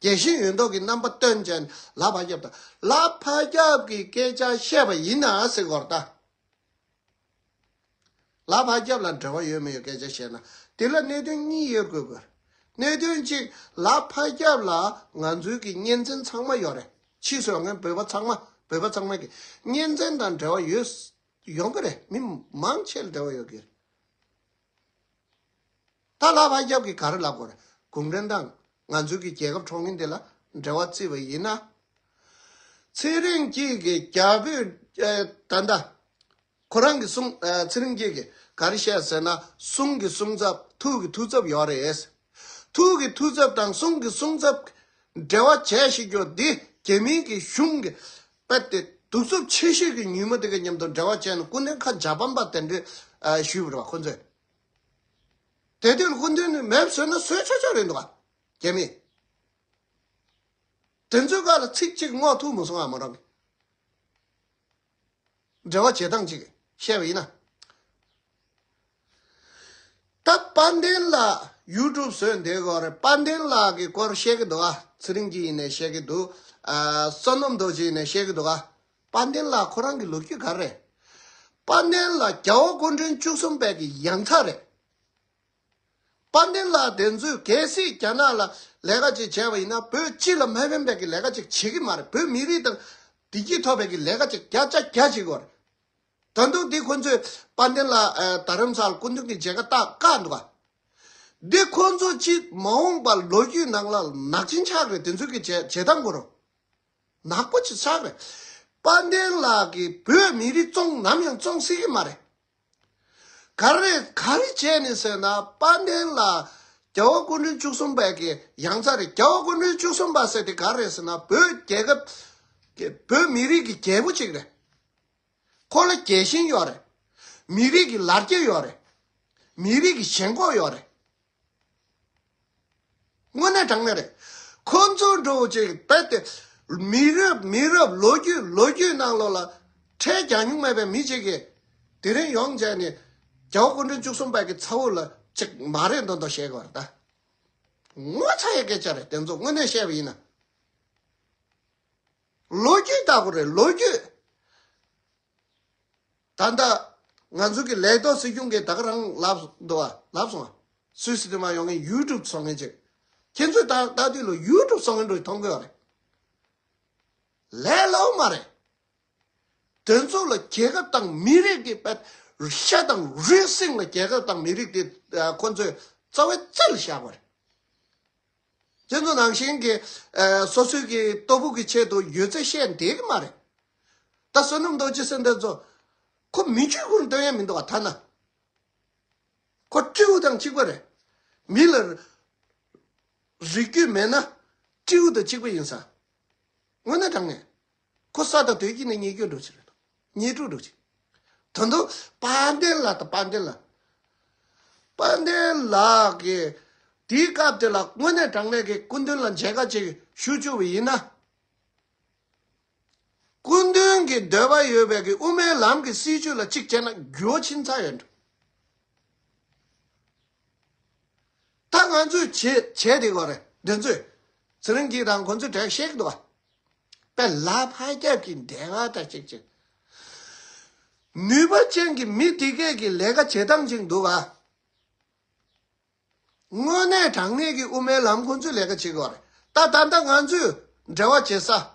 རྒྱལ་ཞེན་ཡོད་མདོག་གི་རྣམ་པ་སྟོན་བྱས་ལ་ཕ་སྐྱབས་དང་། ལ་ཕ་སྐྱབས་ཀྱིས་སྐད་ཆ་བཤད་པ་ཡིན་ན་ཟེར་གོ་རེད་ད། ལ་ཕ་སྐྱབས་ལ་འབྲེལ་བ་ཡོད་མེད་ཡོད་སྐད་ཆ་བཤད་ན། དེ་ལ་གནད་དོན་གཉིས་ཡོད་དགོས་དགོས། གནད་དོན་གཅིག་ལ་ཕ་སྐྱབས་ལ་ང་ཚོའི་གི་གཉེན་ཚན་ཚང་མ་ཡོད་རེད། ཕྱིས་སུ་ཡོང་མཁན་བོད་པ་ཚང་མ། བོད་པ་ཚང་མ་གི་གཉེན་ཚན་དང་འབྲེལ་བ་ཡོད། ཡོང་གི་རེད། མི་མང་ཆེ་ལ་འབྲེལ་བ་ཡོད་ཀྱི་རེད། ད་ལ་ཕ་སྐྱབས་ཀྱིས་ག་རེ་ལབ་དགོས་རེད། གུང་ཁྲན་ཏང་ང་ཚོའི་གི་རྒྱལ་ཁབ་འཕྲོག་མཁན་དེ་ལ་འབྲེལ་བ་བརྩིས་པ་ཡིན་ན། ཚེ་རིང་སྐྱིད་ཀྱིས་རྒྱ་བོད། ཨེ། ད་ལྟ་ཁོ་རང་གི་གསུང་། ཨེ། ཚེ་རིང་སྐྱིད་ཀྱིས་ག་རེ་བཤད་ཟེར་ན། གསུང་གི་གསུང་ཚབ། ཐུགས་ཀྱི་ཐུགས་ཚབ་ཡོད་རེད། ཐུགས་ཀྱི་ཐུགས་ཚབ་དང་གསུང་གི་གསུང་ཚབ་འབྲེལ་བ་བྱས་ཤིག་རྒྱུ་འདི་རྒྱ་མིའི་གི་གཞུང་གི་དཔེ་དེ་གདུག་རྩུབ་ཆེ་ཤོས་ཀྱི་ཉུལ་མ་དེ་ག་མཉམ་དུ་འབྲེལ་བ་བྱས་ནས་སྐུ་མདུན་ཁ་འཇམ་པ་དེ་འདྲ་ཞུས་པ་རེད་བ་ཁོ་ཚོས། དེ་དུས་སྐུ་མདུན་ནས་མེབ་བཟོས་ན་བཟོས་ཆོག་ཆོག་རེད་འདུག་བ། རྒྱ་མི་དེ་ཚོའི་སྒང་ལ་ཚིག་གཅིག་སྔོག་ཐུབ་མ་སོང་ང་། མོ་རང་གི་འབྲེལ་བ་བྱེད་སྟངས་གཅིག་ བཤད་པ་ཡིན་ན། ད་དཔལ་ལྡན་ལགས་ཡུ་ཊུབ་བཟོས་བསྡད་ཡོད་རེད། དཔལ་ལྡན་ལགས་ཀྱི་སྐོར་བཤད་ཀྱི་འདུག་ཨ། ཚེ་རིང་སྐྱིད་ཡིན་ནའི་བཤད་ཀྱི་འདུག་ཨ། བསོད་ནམས་རྡོ་རྗེ་ཡིན་ནའི་བཤད་ཀྱི་འདུག་ཨ། དཔལ་ལྡན་ལགས་ཁོ་རང་གི་ལོ་རྒྱུས་ག་རེ་རེད། དཔལ་ལྡན་ལགས་རྒྱལ་བ་སྐུ་ཕྲེང་བཅུ་གསུམ་པའི་གི་ཡང་ཚ་རེད། དཔལ་ལྡན་ལགས་དེ་ཚོས་གལ་སྲིད་རྒྱ་ནག་ལ་ལས་ཀ་ཅིག་བྱས་པ་ཡིན་ན། བོད་སྤྱི་ལ་མ་ཕན་པའི་གི་ལས་ཀ་ཅིག་བྱེད་ཀྱི་མ་རེད། བོད་མི་རིགས་དང་བདེ་སྐྱིད་ཐོབ་པའི་གི་ལས་ཀ་ཅིག་བརྒྱ་ཆ་བརྒྱ་བྱེད་ཀྱི་ཡོད་རེད། ད་དུང་འདི་ཁོ་ཚོས་དཔལ་ལྡན་ལགས་ཨ་རྡ་རམ་ས་ལ་སྐུ་མདུན་གྱི་མཇལ་ཁ་བཏང་བཀག་འདུག་ག་འདི་ཁོ་ཚོ་སྤྱི་མ་འོངས་པར་ལོ་རྒྱུས་ནང་ལ་ནག་ཅན་ཆགས་རེད། དེ་ཚོ་གི་བྱེད་བྱེད་སྟངས་ཁོ་རང་ནག་པོ་ཅིག་ཆགས་རེད། དཔལ་ལྡན་ལགས་ཀྱིས་བོད་མི་རིགས་བཙོང་ནམ་ཡང་བཙོང་སྲིད་ཀྱི་མ་རེད། ག་རེ་ག་རེ་བྱས་ནས་ཟེར་ན། དཔལ་ལྡན་ལགས་རྒྱལ་བ་སྐུ་ཕྲེང་བཅུ་གསུམ་པའི་གི་ཡང་ཚ་རེད། རྒྱལ་བ་སྐུ་ཕྲེང་བཅུ་གསུམ་པ་ཟེར་དེ་ག་རེ་རེད་ཟེར་ན། བོད་རྒྱལ་ཁབ་ཀྱི་བོད་མི་རིགས་ཀྱི་རྒྱལ་པོ་ཅིག་རེད། ཁོ་ལ་རྒྱལ་ཞེན་ཡོད་རེད། མི་རིགས་ཀྱི་ལ་རྒྱ་ཡོད་རེད། མི་རིགས་ཀྱི་ཞེན་ཁོག་ཡོད་རེད། དངོས་གནས་དྲང་གནས་རེད། ཁོ་ཚོ་འདྲ་བོ་ཅིག་རྦད་དེ་མི་རབས་མི་རབས་ལོ་རྒྱུས་ལོ་རྒྱུས་ནང་ལོགས་ལ་ཁྲལ་རྒྱག་མྱོང་མེད་པའི་མི་ཅིག་གིས་དེ་རིང་ཡོང་བྱས་ནས་རྒྱལ་བ་སྐུ་ཕྲེང་བཅུ་གསུམ་པ་གི་ཚ་བོ་ལ་ཅིག་མ་རེད་མདོག་མདོག་བཤད་དགོས་རེད་ད། ངོ་ཚ་ཡི་སྐད་ཆ་རེད། དེ་ཚོ་དངོས་གནས་བཤད་པ་ཡིན་ན། ལོ་རྒྱུས་ལྟ་བུ་རེད། ལོ་རྒྱུས། ད་ལྟ་ང་ཚོ་གི་ལས་ཐོག་སྲིད་སྐྱོང་གིས་ད་ག་རང་ལབ་འདུག་བ། ལབ་སོང་བ། སུད་སི་དེ་མ་ཡོང་མཁན་ཡུ་ཊུབ་བཟོ་མཁན་ཅིག་ཁྱེད་ཚོས་ད་ལྟ་དུས་ལ་ཡུ་ཊུབ་བཟོ་མཁན་འདྲ་མཐོང་གི་ཡོད་རེད། ལས་སླ་པོ་མ་རེད། དེ་ཚོ་ལ་རྒྱལ་ཁབ་དང་མི་རིགས་ཀྱི་དཔེ་ཤ་དང་རུས་གསེང་ལ་རྒྱལ་ཁབ་དང་མི་རིགས་དེ་ཁོ་ཚོས་རྩ་བའི་རྩེ་ལ་བཞག་པ་རེད། དེ་ཚོ་ནང་བཞིན་གྱི་ཨ་སོ་སོའི་གི་ལྟོ་ཕུག་གི་ཆེད་དུ་ཡོད་ཚད་བཤད་བསྡད་ཀྱི་མ་རེད། ད་བསོད་ནམས་རྡོ་རྗེ་ཟེར་འདི་ཚོ་ཁོ་མི་ཆོས་ཁུར་འདོན་ཡ་མི་འདུག་བ། ཐ་ན་ཁོ་སྤྲེའུ་དང་གཅིག་པ་རེད། མི་ལ་རིགས་རྒྱུད་མེད་ན་སྤྲེའུ་དང་གཅིག་པ་ཡིན་ས། དངོས་གནས་དྲང་གནས། ཁོ་ས་དང་དོན་གྱི་ནི་ཉེས་སྐྱོན་འགྲོ་ཆེ་རེད། ཉེས་དྲུག་འགྲོ་ཆེ། ད་དུང་དཔལ་ལྡན་ལགས་དང་དཔལ་ལྡན་ལགས། དཔལ་ལྡན་ལགས་ཀྱིས་དེའི་སྐབས་དེ་ལ་དངོས་གནས་དྲང་གནས་ཀྱི་སྐུ་མདུན་ལ་མཇལ་ཁ་ཅིག་ཞུ་བཅུག་པ་ཡིན་ན། སྐུ་མདུན་གྱི་འདོད་པ་ཡོད་པའི་གི་དབུ་མའི་ལམ་གྱི་སྲིད་བྱུས་ལ་གཅིག་བྱས་ན་འགྱུར་བ་ཕྱིན་ཚར་ཡོད་འགྲོ། ད་ང་ཚོས་བྱེད་བྱེད་དེ་གོ་རེད། འདི་ཚོས་ཚེ་རིང་སྐྱིད་དང་ཁོ་ཚོས་གྲས་བཤད་ཀྱི་འདུག་བ། དཔེ་ལ་ཕར་རྒྱབ་ཀྱི་འདས་པ་ད་ཅིག་ཅིག་ནུས་པ་ཅན་གྱི་མི་དེ་གས་ཀྱི་ལས་ཀ་བྱེད་སྟངས་ཅིག་འདུག་བ། དངོས་གནས་དྲང་གནས་ཀྱི་དབུ་མའི་ལམ་ཁོང་ཚོས་ལས་ཀ་བྱེད་དགོས་རེད། ད་ད་ལྟ་ང་ཚོས་འབྲེལ་བ་བྱེད་ས།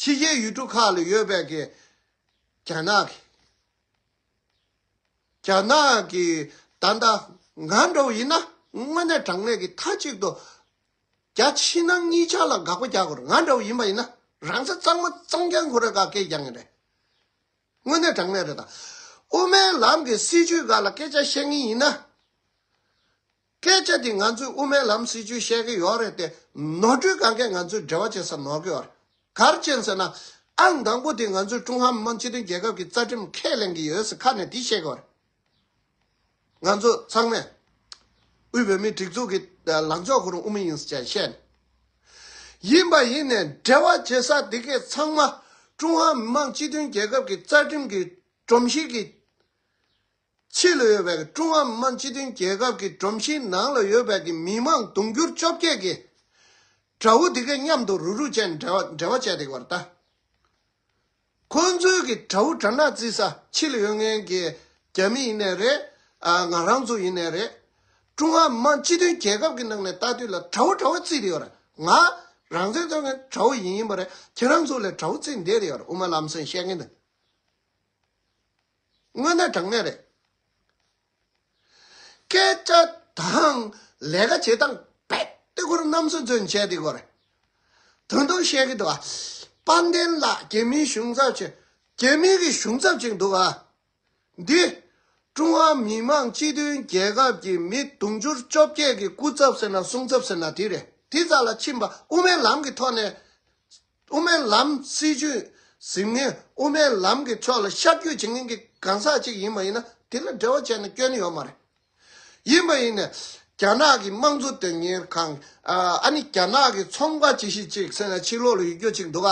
ཕྱི་རྒྱལ་ཡུལ་གྲུ་ཁག་ལ་ཡོད་པའི་གི་རྒྱ་ནག་གི། རྒྱ་ནག་གི་ད་ལྟ་ང་འདྲ་བོ་ཡིན་ན་དངོས་གནས་དྲང་གནས་ཀྱི་མཐའ་གཅིག་ཏུ་རྒྱ་ཕྱི་ནང་གཉིས་ཆར་ལ་དགག་པ་རྒྱག་དགོས་རེད། ང་འདྲ་བོ་ཡིན་པ་ཡིན་ན་རང་ས་གཙང་མ་གཙང་རྐྱང་ཁོ་རའི་སྒང་སྐད་རྒྱག་མཁན་རེད། དངོས་གནས་དྲང་གནས་རེད་ད། དབུ་མའི་ལམ་གྱི་སྲིད་བྱུས་སྒང་ལ་སྐད་ཆ་བཤད་མཁན་ཡིན་ན། སྐད་ཆ་དེ་ང་ཚོས་དབུ་མའི་ལམ་སྲིད་བྱུས་བཤད་ཀྱི་ཡོད་རེད་དེ། ནོར་འཁྲུལ་གང་གས་ང་ཚོས་འབྲེལ་བ་བྱེད་ས་ནོར་གྱི་ཡོད་རེད། ག་རེ་བྱས་ཟེར་ན། ཨང་དང་པོ་དེ་ང་ཚོས་ཀྲུང་ཧྭ་མི་དམངས་སྤྱི་མཐུན་རྒྱལ་ཁབ་ཀྱི་རྩ་ཁྲིམས་ཁས་ལེན་གྱི་ཡོད་ཟེར་ཁ་ནས་དེ་བཤད་ཀྱི་ཡོད་རེད། ང་ཚོ་ཚང་མས་དབུས་བོད་མིའི་སྒྲིག་འཛུགས་ཀྱི་ལངས་ཕྱོགས་ཁོ་རང་དབུ་མ་ཡིན་ཟེར་བཤད་ནས། ཡིན་པ་ཡིན་ནས་འབྲེལ་བ་བྱེད་ས་དེ་གས་ཚང་མ་ཀྲུང་ཧྭ་མི་དམངས་སྤྱི་མཐུན་རྒྱལ་ཁབ་ཀྱི་རྩ་ཁྲིམས་ཀྱི་སྒྲོམ་གཞི་གི་ཕྱི་ལ་ཡོད་པའི་ཀྲུང་ཧྭ་མི་དམངས་སྤྱི་མཐུན་རྒྱལ་ཁབ་ཀྱི་སྒྲོམ་གཞིའི་ནང་ལ་ཡོད་པའི་གི་མི་མང་དུང་ཕྱུར་བཅོ་བརྒྱད་ཀྱི་དགྲ་བོ་དེ་གས་མཉམ་དུ་རུག་རུག་བྱས་ནས་འབྲེལ་བ་འབྲེལ་བ་བྱས་བསྡད་ཀྱི་ཡོད་རེད་ད། ཁོང་ཚོའི་གི་དགྲ་བོ་དགྲ་ནག་བརྩི་ས་ཕྱི་ལ་ཡོད་མཁན་གྱི་རྒྱ་མི་ཡིན་ནའི་རེད། ཨ་ང་རང་ཚོ་ཡིན་ནའི་རེད། ཀྲུང་ཧྭ་མི་དམངས་སྤྱི་མཐུན་རྒྱལ་ཁབ་ཀྱི་ནང་ནས་ལྟ་དུས་ལ་དགྲ་བོ་དགྲ་བོ་བརྩིས་བསྡད་ཡོད་རེད། ང་རང་བཙན་རྩོད་མཁན་དགྲ་བོ་ཡིན་ཡིན་པ་རེད། ཁྱེད་རང་ཚོ་ལས་དགྲ་བོ་བརྩིས་བསྡད་ཡོད་རེད། དབུ་མ་ལམ་སེང་བཤད་མཁན་དེ། དངོས་གནས་དྲང་གནས་རེད། སྐད་ཆ་དང་ལས་ཀ་བྱེད་སྟངས་རྦད་དེ་ཁོ་རང་གནམ་ས་རྫོགས་བྱས་བསྡད་ཀྱི་ཡོད་རེད། ད་དུང་བཤད་ཀྱི་འདུག་བ། དཔལ་ལྡན་ལགས་རྒྱ་མིའི་གཞུང་ཚབ་བྱས། རྒྱ་མིའི་གི་གཞུང་ཚབ་ཅིག་འདུག་བ། འདི་ཀྲུང་ཧྭ་མི་དམངས་སྤྱི་མཐུན་རྒྱལ་ཁབ་ཀྱི་མི་དུང་ཕྱུར་བཅོ་བརྒྱད་ཀྱི་སྐུ་ཚབ་ཟེར་ན་སྲུང་ཚབ་ཟེར་ན་དེ་རེད། དེ་རྩ་ལ་ཕྱིན་པ་དབུ་མའི་ལམ་གྱི་ཐོག་ནས། དབུ་མའི་ལམ་སྲིད་བྱུས་ཟིན་མཁན། དབུ་མའི་ལམ་གྱི་ཕྱོགས་ལ་ཤར་བསྐྱོད་བྱེད་མཁན་གྱི་གང་ཟག་ཅིག་ཡིན་པ་ཡིན་ན་དེ་ལ་འབྲེལ་བ་བྱས་ན་སྐྱོན་ཡོད་མ་རེད། ཡིན་པ་ཡིན་ནས་རྒྱ་ནག་གི་དམངས་གཙོ་དོན་གཉེར་ཁང་། ཨ་ནི་རྒྱ་ནག་གི་ཚོང་པ་ཅི་ཞིག་ཅིག་ཟེར་ན་ཕྱི་ལོགས་ལ་ཡོད་རྒྱུ་ཅིག་འདུག་ག་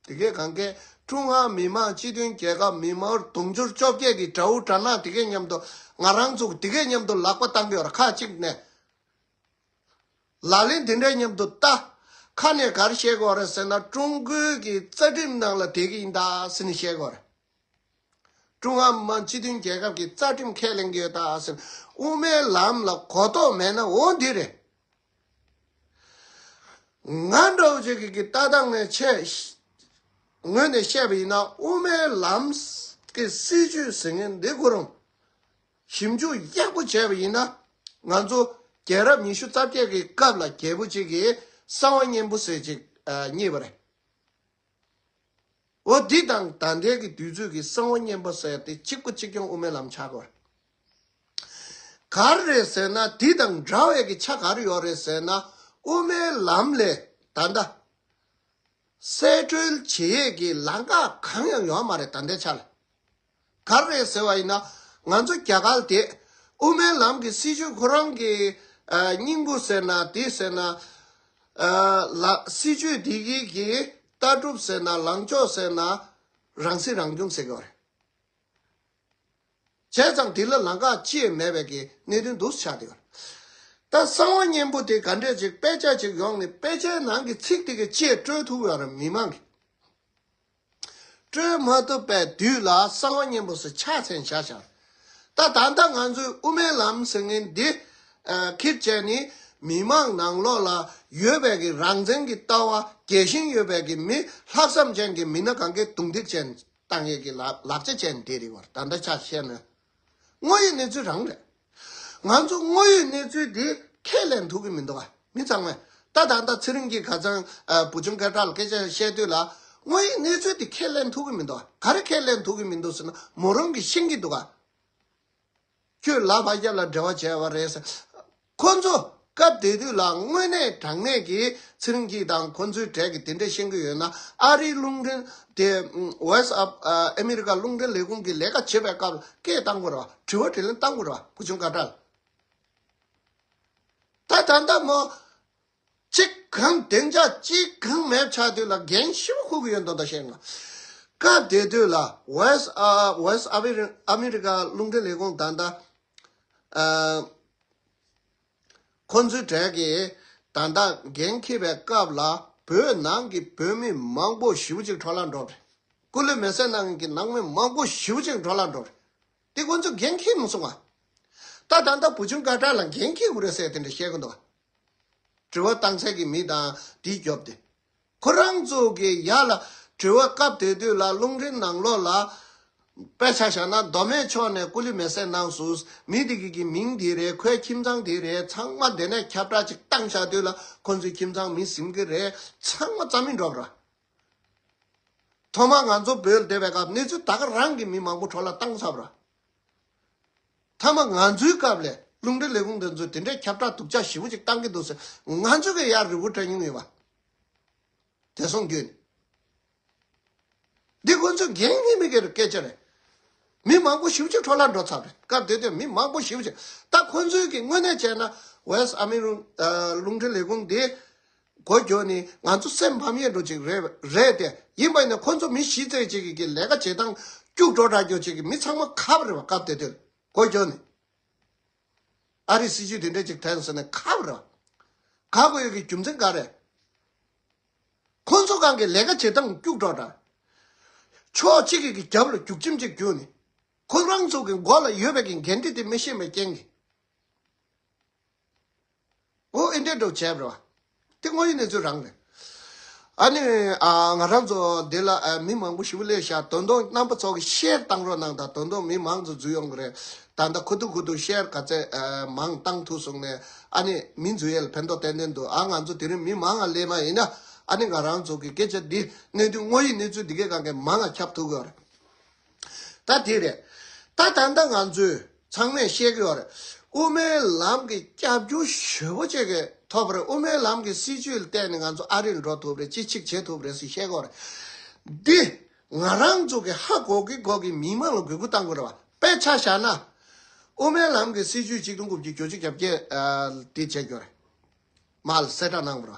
དེ་གས་གང་གས་ ཀྲུང་ཧྭ་མི་དམངས་སྤྱི་མཐུན་རྒྱལ་ཁབ་མི་མང་དུང་ཕྱུར་བཅོ་བརྒྱད་ཀྱི་དགྲ་བོ་དགྲ་ནག་དེ་གའི་མཉམ་དུ་ང་རང་ཚོ་དེ་གའི་མཉམ་དུ་ལག་པ་བཏང་གི་ཡོད་རེད། ཁག་གཅིག་ནས། ལག་ལེན་དེ་འདྲའི་མཉམ་དུ་ལྟ། ཁ་ནས་ག་རེ་བཤད་དགོས་རེད་ཟེར་ན། ཀྲུང་གོའི་གི་རྩ་ཁྲིམས་ནང་ལ་བསྡད་ཀྱི་ཡིན་ད་ཟེར་ནས་བཤད་དགོས་རེད། ཀྲུང་ཧྭ་མི་དམངས་སྤྱི་མཐུན་རྒྱལ་ཁབ་ཀྱི་རྩ་ཁྲིམས་ཁས་ལེན་གྱི་ཡོད་ད་ཟེར། དབུ་མའི་ལམ་ལ་གོ་རྟོགས་མེད་ན་འོ་འདི་རེད། ང་འདྲ་བོ་ཅིག་གི་གི་ལྟ་སྟངས་ནས་བྱས། ངོས་ནས་བཤད་པ་ཡིན་ན། དབུ་མའི་ལམ་གྱི་སྲིད་བྱུས་ཟེར་མཁན་འདི་ཁོ་རང་ཞིབ་འཇུག་ཡག་པོ་བྱས་པ་ཡིན་ན། ང་ཚོ་རྒྱལ་རབས་ཉི་ཤུ་རྩ་བརྒྱད་ཀྱི་སྐབས་ལ་རྒྱལ་པོ་གཅིག་གིས་གསང་བ་བརྙན་པོ་ཟེར་ཅིག་ཨ་རྙེད་པ་རེད། འོ་འདི་དང་ད་ལྟའི་གི་དུས་ཚོད་ཀྱི་གསང་བ་བརྙན་པོ་ཟེར་དེ་གཅིག་པ་གཅིག་རྐྱང་དབུ་མའི་ལམ་ཆགས་དགོས། ག་རེ་རེད་ཟེར་ན། འདི་དང་འདྲ་བའི་གི་ཆ་ག་རེ་ཡོད་རེད་ཟེར་ན། དབུ་མའི་ལམ་ལས་ད་ལྟ་གསེད་བཀྲོལ་བྱེད་ཡས་ཀྱི་ལམ་ཁ་གང་ཡང་ཡོད་མ་རེད་ད་ལྟའི་ཆ་ལ། ག་རེ་རེད་ཟེར་བ་ཡིན་ན། ང་ཚོ་རྒྱ་གར་དེ་དབུ་མའི་ལམ་གྱི་སྲིད་བྱུས་ཁོ་རང་གི་ཨ་སྙིང་པོ་ཟེར་ན་དེ་ཟེར་ན། ཨ་ལ་སྲིད་བྱུས་འདི་གི་གི་ལྟ་གྲུབ་ཟེར་ན། ལངས་ཕྱོགས་ཟེར་ན། རང་སྲིད་རང་སྐྱོང་ཟེར་གྱི་ཡོད་རེད། བྱས་ཙང་དེ་ལ་ལམ་ཁ་ཅི་ཡང་མེད་པའི་གི་གནད་དོན་འདུག་ཆགས་བསྡད་ཡོད་རེད། ད་གསང་བ་བརྙན་པོ་དེ་ག་འདྲས་ཅིག་དཔེ་ཆ་ཅིག་ཡོང་ནས་དཔེ་ཆའི་ནང་གི་ཚིག་དེ་ག་ཅི་ཡང་བཀྲོལ་ཐུབ་ཡོད་རེད། མི་མང་གིས་བཀྲོལ་མ་ཐུབ་པའི་དུས་ལ་གསང་བ་བརྙན་པོ་ཟེར་ཕྱག་འཚལ་བཞག་བཞག་ད་ད་ལྟ་ང་ཚོའི་དབུ་མའི་ལམ་ཟེར་མཁན་འདི་ཨ་ཁྱེར་བྱས་ནས་མི་མང་ནང་ལོགས་ལ་ཡོད་པའི་གི་རང་བཙན་གྱི་ལྟ་བ་རྒྱས་ཤིང་ཡོད་པའི་གི་མི་ལྷག་བསམ་ཅན་གྱི་མི་སྣ་གང་གའི་རྡུང་རྡེག་བྱས་ནས་བཏང་ཡས་ཀྱི་ལག་ལག་ཆ་བྱས་ནས་བསྡད་རེད་བར། ད་ལྟ་ཆ་བཤད་ན་དངོས་ཡོད་གནས་ཚུལ་རང་རེད། ང་ཚོ་དངོས་ཡོད་གནས་ཚུལ་འདི་ཁས་ལེན་ཐུབ་ཀྱི་མི་འདུག་ག་མི་ཚང་མས། ད་ད་ལྟ་ཚེ་རིང་གིས་ཁ་སང་ཨ་བུ་ཆུང་སྐད་གྲགས་ལ་སྐད་ཆ་བཤད་དུས་ལ། དངོས་ཡོད་གནས་ཚུལ་འདི་ཁས་ལེན་ཐུབ་ཀྱི་མི་འདུག་ག་ག་རེ་ཁས་ལེན་ཐུབ་ཀྱི་མི་འདུག་ཟེར་ན། མོ་རང་གིས་ཤེས་ཀྱི་འདུག་ག་ཁྱོད་ལ་ཕ་རྒྱ་ལ་འབྲེལ་བ་བྱས་པ་རེད་ཟེར། ཁོ་ཚོ་སྐབས་དེ་དུས་ལ་དངོས་གནས་དྲང་གནས་ཀྱི་ཚེ་རིང་སྐྱིད་དང་ཁོ་ཚོའི་གྲས་ཀྱི་དེ་འདྲས་ཤེས་ཀྱི་ཡོད་ན། ཨ་རིའི་རླུང་འཕྲིན་དེ་ཝེ་སི་ཨ་ཨ་ཨ་མི་རི་ཀ་རླུང་འཕྲིན་ལས་ཁུངས་ཀྱི་ལས་ཀ་བྱེད་པའི་སྐབས་སྐད་བཏང་དགོས་རེད་བ། དྲི་བ་དྲིས་ལན་བཏང་དགོས་རེད་བ། བུ་ཆུང་སྐད་གྲགས་ལ། ད་ད་ལྟ་མོ་གཅིག་གང་བདེ་འཇགས་གཅིག་གང་མེད་ཆགས་དུས་ལ་འགན་ཞེ་པོ་འཁུར་གྱི་ཡོད་མདོག་མདོག་བཤད་ང་། སྐབས་དེ་དུས་ལ་ཝེ་སི་ཨ་ཝེ་སི་ཨ་མི་རི་ཨ་མི་རི་ཀ་རླུང་འཕྲིན་ལས་ཁུངས་ད་ལྟ་ཨ་ཁོ་ཚོའི་གྲས་ཀྱིས་ད་ལྟ་འགན་འཁྱེར་བའི་སྐབས་ལ་བོད་ནང་གི་བོད་མི་མང་པོ་ཞེ་པོ་ཅིག་འཕྲོ་བརླག་འགྲོ་རེད། སྐུ་ལུས་མེ་སྲེག་གནང་མཁན་གྱི་ནང་མི་མང་པོ་ཞེ་པོ་ཅིག་འཕྲོ་བརླག་འགྲོ་རེད། དེ་ཁོ་ཚོས་འགན་འཁྱེར་མ་སོང་ང་། ད་ད་ལྟ་བུ་ཆུང་སྐད་གྲགས་ལ་འགན་འཁྱེར་དགོས་རེད་ཟེར་དེ་འདྲ་བཤད་ཀྱི་འདུག་དྲི་བ་བཏང་ས་གི་མི་དང་དེའི་རྒྱོབ་དེ། ཁོ་རང་ཚོ་གི་ཡ་ལ་དྲི་བ་སྐབས་དེ་དུས་ལ་རླུང་འཕྲིན་ནང་ལོགས་ལ་དཔེ་ཆ་བཞག་ན་མདོ་སྨད་ཕྱོགས་ནས་སྐུ་ལུས་མེ་སྲེག་གནང་སོང་། མི་དེ་གི་གི་མིང་དེ་རེད། ཁོའི་ཁྱིམ་ཚང་དེ་རེད། ཚང་མ་དེ་ནས་ཁྱབ་བསྒྲགས་ཅིག་བཏང་བཞག་དུས་ལ་ཁོ་ཚོའི་ཁྱིམ་ཚང་མི་ཟིན་གི་རེད། ཚང་མ་རྩ་མེད་འགྲོ་བ་རེད། ཐོག་མར་ང་ཚོ་བོད་ལ་བསྡད་པའི་སྐབས་གནས་ཚུལ་ད་ག་རང་གི་མི་མང་པོ་འཕྲོ་བརླག་བཏང་ཚར་བ་རེད། མཐའ་མ་ང་ཚོའི་སྐབས་ལ་རླུང་འཕྲིན་ལས་ཁུངས་དེ་ཚོས་དེ་འདྲའི་ཁྱབ་བསྒྲགས་སྡུག་ཅག་ཞེ་པོ་ཅིག་བཏང་གི་འདུག་ཟེར་ང་ཚོ་གི་ཡར་རི་བོ་སྤྲད་མྱོང་ཡོད་པ། བདེ་སྲུང་བརྒྱུད་ནས། འདི་ཁོ་ཚོས་འགན་ངེས་མེད་ཀྱི་སྐད་ཆ་རེད། མི་མང་པོ་ཞེ་པོ་ཅིག་འཕྲོ་བརླག་འགྲོ་ཚར་རེད། སྐབས་དེ་དུས་མི་མང་པོ་ཞེ་པོ་ཅིག་ད་ཁོ་ཚོའི་གི་དངོས་གནས་བྱས་ན་ཝེ་སི་ཨ་མི་རུ་ཨ་རླུང་འཕྲིན་ལས་ཁུངས་འདི་སྒོ་རྒྱག་ནི་ང་ཚོ་སེམས་ཕམ་ཡས་འགྲོ་ཅིག་རེད་རེད་དེ། ཡིན་པ་ཡིན་ན་ཁོ་ཚོ་མི་བཞི་ཙམ་ཅིག་གི་གི་ལས་ཀ་བྱེད་སྟངས་སྐྱུག་བྲོ་འདྲ་རྒྱོ་ཅིག་གི་མི་ཚང་མ་ཁ་བ་རེད་བ། སྐབས་དེ་དུས་སྒོ་རྒྱག་ནི། ཨ་རིའི་སྲིད་ཇུས་དེ་འདྲ་ཅིག་དྲན་སོང་ན་ཁ་བ་རེད་བ། ཁ་བ་ཡོད་ཀྱི་རྒྱུ་མཚན་ག་རེ། ཁོ་ཚོ་གང་གི་ལས་ཀ་བྱེད་སྟངས་སྐྱུག་བྲོ་འདྲ། ཕྱོགས་གཅིག་གི་གི་རྒྱབ་ལ་རྒྱུག་ཁྱིམ་ཅིག་རྒྱུག་ནི། ཁོ་རང་ཚོ་གི་མགོ་ལ་ཡོད་པའི་གི་འགན་འཁྲི་དེ་མི་ཤེས་པའི་རྐྱེན་གྱིས། འོ་ཨེ་འདྲས་འགྲོ་བྱས་པ་རེད་བ། དེ་དངོས་ཡོད་གནས་ཚུལ་རང་རེད། ཨ་ནི་ཨ་ང་རང་ཚོ་འདི་ལ་ཨ་མི་མང་པོ་ཞེ་པོ་སླེབས་ཤག་དོན་དུ་རྣམ་པ་ཚོ་གི་ཤེར་བཏང་རོགས་གནང་དང་། དོན་དུ་མི་མང་ཚོ་འཛུལ་ཡོང་གི་རེད། ད་ལྟ་ཁུ་ཐུག་ཁུ་ཐུག་ཤེར་ག་ཚད་ཨ་མང་བཏང་ཐུབ་སོང་ནས་ཨ་ནི་མི་འཛུལ་ཡས་ལ་ཕན་ཐོགས་ཏན་ཏན་འདུག་ཨ་ང་ཚོ་དེ་རིང་མི་མང་ང་སླེབས་མ་ཡིན་ན་ཨ་ནི་ང་རང་ཚོ་གི་སྐད་ཆ་འདི་གནད་དོན་དངོས་ཡོད་གནས་ཚུལ་འདི་གའི་སྒང་གའི་མང་ང་ཁྱབ་ཐུབ་ཀྱི་ཡོད་རེད། ད་དེ་རེད། ད་ད་ལྟ་ང་ཚོས་ཚང་མས་ཤེས་ཀྱི་ཡོད་རེད། དབུ་མའི་ལམ་གྱི་སྐྱབས་འཇུག་ཞེ་པོ་ཅིག་གི་ཐོབ་པ་རེད། དབུ་མའི་ལམ་གྱི་སྲིད་བྱུས་ལ་བརྟེན་ནས་ང་ཚོ་ཨ་རི་ལ་འགྲོ་ཐུབ་རེད། ཅི་ཅིག་བྱེད་ཐུབ་རེད་ཟེར་ཤེས་ཀྱི་ཡོད་རེད། འདི་ང་རང་ཚོ་གི་ཧ་གོ་གི་གོ་གི་མི་མང་ལ་གུས་བཀུར་བཏང་དགོས་རེད་བ། དཔེ་ཆ་བཞག་ན་དབུ་མའི་ལམ་གྱི་སྲིད་བྱུས་ཆིག་སྟོང་དགུ་བརྒྱ་བརྒྱད་ཅུ་གྱ་བརྒྱད་ཨ་འདི་བྱས་ཀྱི་ཡོད་རེད། མར་གསལ་བསྒྲགས་གནང་བ་རེད་བ།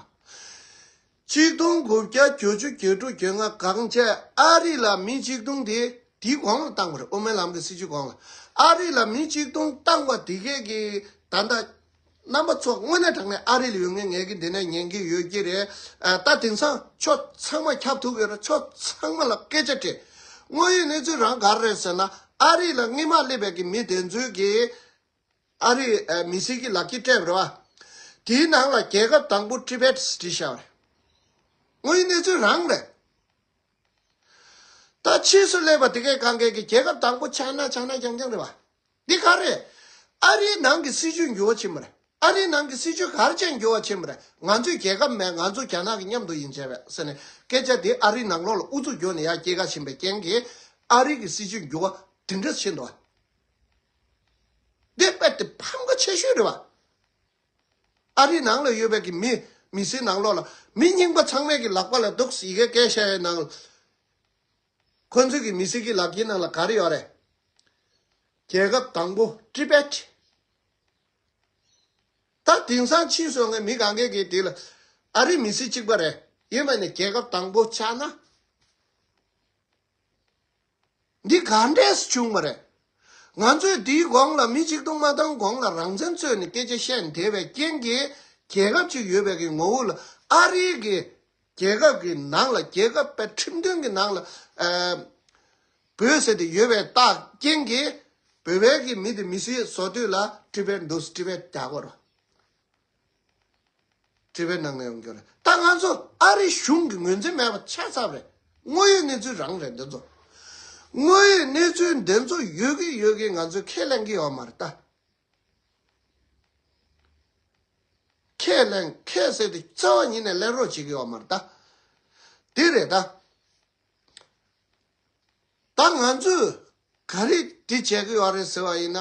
གཅིག་སྟོང་དགུ་བརྒྱ་གྱ་བཅུ་གྱ་དྲུག་གྱ་ལྔ་གང་བྱས་ཨ་རི་ལ་མི་གཅིག་སྟོང་དེ་དེའི་གོང་ལ་བཏང་བ་རེད། དབུ་མའི་ལམ་གྱི་སྲིད་བྱུས་གོང་ལ་ཨ་རི་ལ་མི་གཅིག་སྟོང་བཏང་བ་དེ་གས་ཀྱི་ད་ལྟ་རྣམ་པ་ཚོ་དངོས་གནས་དྲང་གནས་ཨ་རི་ལ་ཡོད་མཁན་ངས་ཀྱི་འདི་ནས་ཉན་གྱི་ཡོད་ཀྱི་རེད། ཨ་ད་དེང་སང་ཕྱོགས་ཚང་མ་ཁྱབ་ཐུབ་ཀྱི་རེད། ཕྱོགས་ཚང་མ་ལ་སྐད་ཆ་དྲིས། དངོས་ཡོད་གནས་ཚུལ་རང་ག་རེ་རེད་ཟེར་ན། ཨ་རི་ལ་སྔོན་མ་སླེབས་པའི་གི་མི་དེ་ཚོས་ཀྱི་ཨ་རི་ཨ་མི་སེར་གྱི་ལག་འཁྱེར་སྤྲད་པ་རེད་བ། དེའི་ནང་ལ་རྒྱལ་ཁབ་དང་པོ་ཊི་བེཊ་བྲིས་བཞག་པ་རེད། དངོས་ཡོད་གནས་ཚུལ་རང་རེད། ད་ཕྱིས་སུ་སླེབས་པ་དེ་གའི་གང་གའི་གི་རྒྱལ་ཁབ་དང་པོ་ཆ་ན་ཆ་ན་རྐྱང་རྐྱང་རེད་བ། འདི་ག་རེད། ཨ་རིའི་ནང་གི་སྲིད་བྱུས་འགྱུར་བ་ཕྱིན་པ་རེད། ཨ་རིའི་ནང་གི་སྲིད་བྱུས་ག་རེ་བྱས་འགྱུར་བ་ཕྱིན་པ་རེད། ང་ཚོས་རྒྱལ་ཁབ་མེད། ང་ཚོ་རྒྱ་ནག་གི་མཉམ་དུ་ཡིན་བྱས་པས་ཟེར་ནས་སྐད་ཆ་དེ་ཨ་རིའི་ནང་ལོགས་ལ་ཨུ་ཚུགས་རྒྱོབ་ནས་ཡར་སྐྱེལ་ག་ཕྱིན་པའི་རྐྱེན་གྱིས་ཨ་རི་གི་སྲིད་བྱུས་འགྱུར་བ་དེ་འདྲ་ཕྱིན་འདུག་བ། འདི་དཔེ་དེ་ཕམ་ཁ་ཆེ་ཤོས་རེད་བ། ཨ་རིའི་ནང་ལ་ཡོད་པའི་གི་མི་མི་སེར་ནང་ལོགས་ལ་མི་རྙིང་པ་ཚང་མའི་གི་ལག་པ་ལ་འདུག་ཡི་གེ་སྐད་བཤད་ཡའི་ནང་ལ། ཁོ་ཚོའི་གི་མི་སེར་གྱི་ལག་འཁྱེར་ནང་ལ་ག་རེ་ཡོད་རེད། རྒྱལ་ཁབ་དང་པོ་ཊི་བེཊ། ད་དེང་སང་ཕྱིས་སུ་ངས་མི་གང་གས་གི་དེ་ལ་ཨ་རི་མི་སེར་གཅིག་པ་རེད། ཡིན་པ་ནས་རྒྱལ་ཁབ་དང་པོ་ཆགས་ན། འདི་ག་འདྲས་བྱུང་བ་རེད། ང་ཚོས་འདིའི་གོང་ལ་མི་གཅིག་སྟོང་མ་བཏང་གོང་ལ་རང་བཙན་རྩོད་ནས་སྐད་ཆ་བཤད་བསྡད་པའི་རྐྱེན་གྱིས་རྒྱལ་ཁབ་ཅིག་ཡོད་པའི་གི་ངོ་བོ་ལ་ཨ་རིའི་གི་རྒྱལ་ཁབ་ཀྱི་ནང་ལ་རྒྱལ་ཁབ་པའི་ཁྲིམས་དོན་གྱི་ནང་ལ་ཨ་བོད་ཟེར་དེ་ཡོད་པའི་རྟགས་རྐྱེན་གྱིས་བོད་པའི་གི་མི་དེ་མི་སེར་བཟོ་དུས་ལ་ཊི་བེཊ་འདུག་ཊི་བེཊ་རྒྱག་དགོས་རེད། ཊི་བེཊ་ནང་ནས་ཡོང་རྒྱུ་རེད། ད་ང་ཚོ་ཨ་རི་གཞུང་གི་ངོས་འཛིན་མེད་པ་ཆགས་ཚར་རེད། དངོས་ཡོད་གནས་ཚུལ་རང་རེད་འདི་ཚོ། དངོས་ཡོད་གནས་ཚུལ་འདི་ཚོ་ཡོད་ཀྱི་ཡོད་ཀྱི་ང་ཚོས་ཁས་ལེན་གྱི་ཡོད་མ་རེད་ད། ཁས་ལེན་ཁས་ཟེར་ཏེ་རྩ་བ་ཉིད་ནས་ལེན་རོགས་བྱེད་ཀྱི་ཡོད་མ་རེད་ད། འདི་རེད་ད། ད་ང་ཚོས་ག་རེ་འདི་བྱེད་ཀྱི་ཡོད་རེད་ཟེར་བ་ཡིན་ན།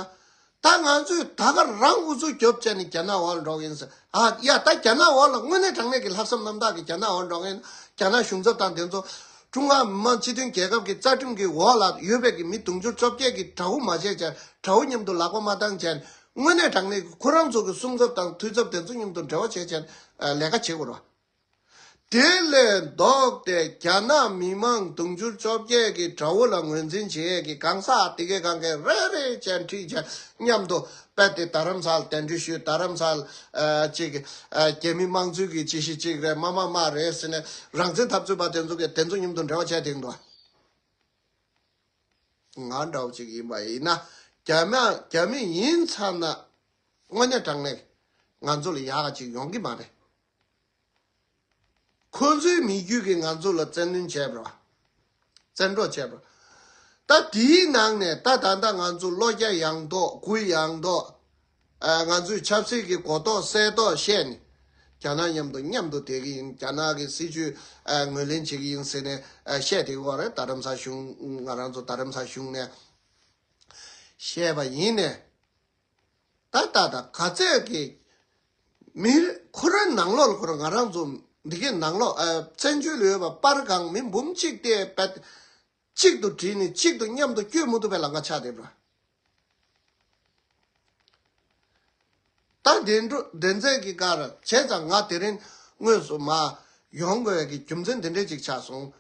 ད་ང་ཚོས་ད་ག་རང་ཨུ་ཚུགས་རྒྱོབ་བྱས་ནས་རྒྱ་ནག་འོག་ལ་འགྲོ་གི་ཡིན་ཟེར། ཨ་ཡ་ད་རྒྱ་ནག་འོག་ལ་དངོས་གནས་དྲང་གནས་ཀྱི་ལྷག་བསམ་རྣམ་དག་གི་རྒྱ་ནག་འོག་འགྲོ་གི་ཡིན། རྒྱ་ནག་གཞུང་ཚབ་དང་དེ་ཚོ་ཀྲུང་ཧྭ་མི་དམངས་སྤྱི་མཐུན་རྒྱལ་ཁབ་ཀྱི་རྩ་ཁྲིམས་ཀྱི་འོག་ལ་ཡོད་པའི་གི་མི་དུང་ཕྱུར་བཅོ་བརྒྱད་ཀྱི་དགྲ་བོ་མ་བྱས་བྱས། དགྲ་བོ་མཉམ་དུ་ལག་པ་མ་བཏང་བྱས། དངོས་གནས་དྲང་གནས་ཀྱི་ཁོ་རང་ཚོ་གི་སྲུང་ཚབ་དང་འཐུས་ཚབ་དེ་ཚོ་མཉམ་དུ་འབྲེལ་བ་བྱས་བྱས་ལས་ཀ་བྱེད་དགོས་རེད་བ། དེ་ལས་ལྡོག་སྟེ་རྒྱ་ནག་མི་མང་དུང་ཕྱུར་བཅོ་བརྒྱད་ཀྱི་དགྲ་བོ་ལ་ངོས་འཛིན་བྱེད་ཡས་ཀྱི་གང་ཟག་དེ་གའི་གང་གའི་རེ་རེ་བྱས་ཁྲིད་བྱས་མཉམ་དུ་རྦད་དེ་རྡ་རམ་ས་ལ་གདན་འདྲེན་ཞུས། རྡ་རམ་ས་ལ་ཨ་ཅིག་ཨ་རྒྱ་མི་དམངས་གཙོའི་གི་ཅི་ཞིག་ཅིག་རེད། མ་མ་མ་རེད་ཟེར་ནས་རང་བཙན་འཐབ་རྩོད་པ་དེ་ཚོ་གི་དེ་ཚོ་མཉམ་དུ་འབྲེལ་བ་བྱས་དེ་འདུག་ང་འདྲ་བོ་ཅིག་ཡིན་པ་ཡིན་ན། རྒྱ་མི་རྒྱ་མི་ཡིན་ཚར་ན་དངོས་གནས་དྲང་གནས་ང་ཚོ་ལ་ཡག་ག་ཅིག་ཡོང་གི་མ་རེད། ཁོ་ཚོའི་མི་རྒྱུད་ཀྱིས་ང་ཚོ་ལ་བཙན་གནོན་བྱས་པ་རེད་བ། བཙན་འཕྲོག་བྱས་པ་རེད། ད་དེའི་ནང་ནས་ད་ད་ལྟ་ང་ཚོ་བློ་རྒྱ་ཡངས་ཐོག་གུ་ཡངས་ཐོག་ཨ་ང་ཚོས་ཆབ་སྲིད་ཀྱི་གོ་རྟོགས་གསལ་ཐོག་བཤད་ནས་རྒྱ་ནག་མཉམ་དུ་མཉམ་དུ་བསྡད་ཀྱི་ཡིན། རྒྱ་ནག་གི་སྲིད་བྱུས་ཨ་ངོས་ལེན་བྱེད་ཀྱི་ཡིན་ཟེར་ནས་ཨ་བཤད་བསྡད་ཀྱི་ཡོད་རེད། རྡ་རམ་ས་གཞུང་ང་རང་ཚོ་རྡ་རམ་ས་གཞུང་ནས་བཤད་པ་ཡིན་ནས། ད་ལྟ་ད་ག་ཚད་ཀྱི་མི་ཁོ་རང་ནང་ལོགས་ལ་ཁོ་རང་ང་རང་ཚོ་འདི་གའི་ནང་ལོགས་ཨ་བཙན་བྱོལ་ལ་ཡོད་པ་པར་གང་མི་འབུམ་གཅིག་དེ་པད་གཅིག་ཏུ་བསྒྲིལ་ནས་གཅིག་ཏུ་མཉམ་དུ་བསྐྱོད་མི་ཐུབ་པའི་ལམ་ཁ་ཆགས་བསྡད་པ། ད་དེ་འགྲོ་དེ་ཚད་ཀྱི་ཀར་བྱས་ཙང་ང་དེ་རིང་དངོས་སུ་མ་ཡོང་དགོས་ཀྱི་རྒྱུ་མཚན་དེ་འདྲས་ཅིག་ཆགས་སོང་།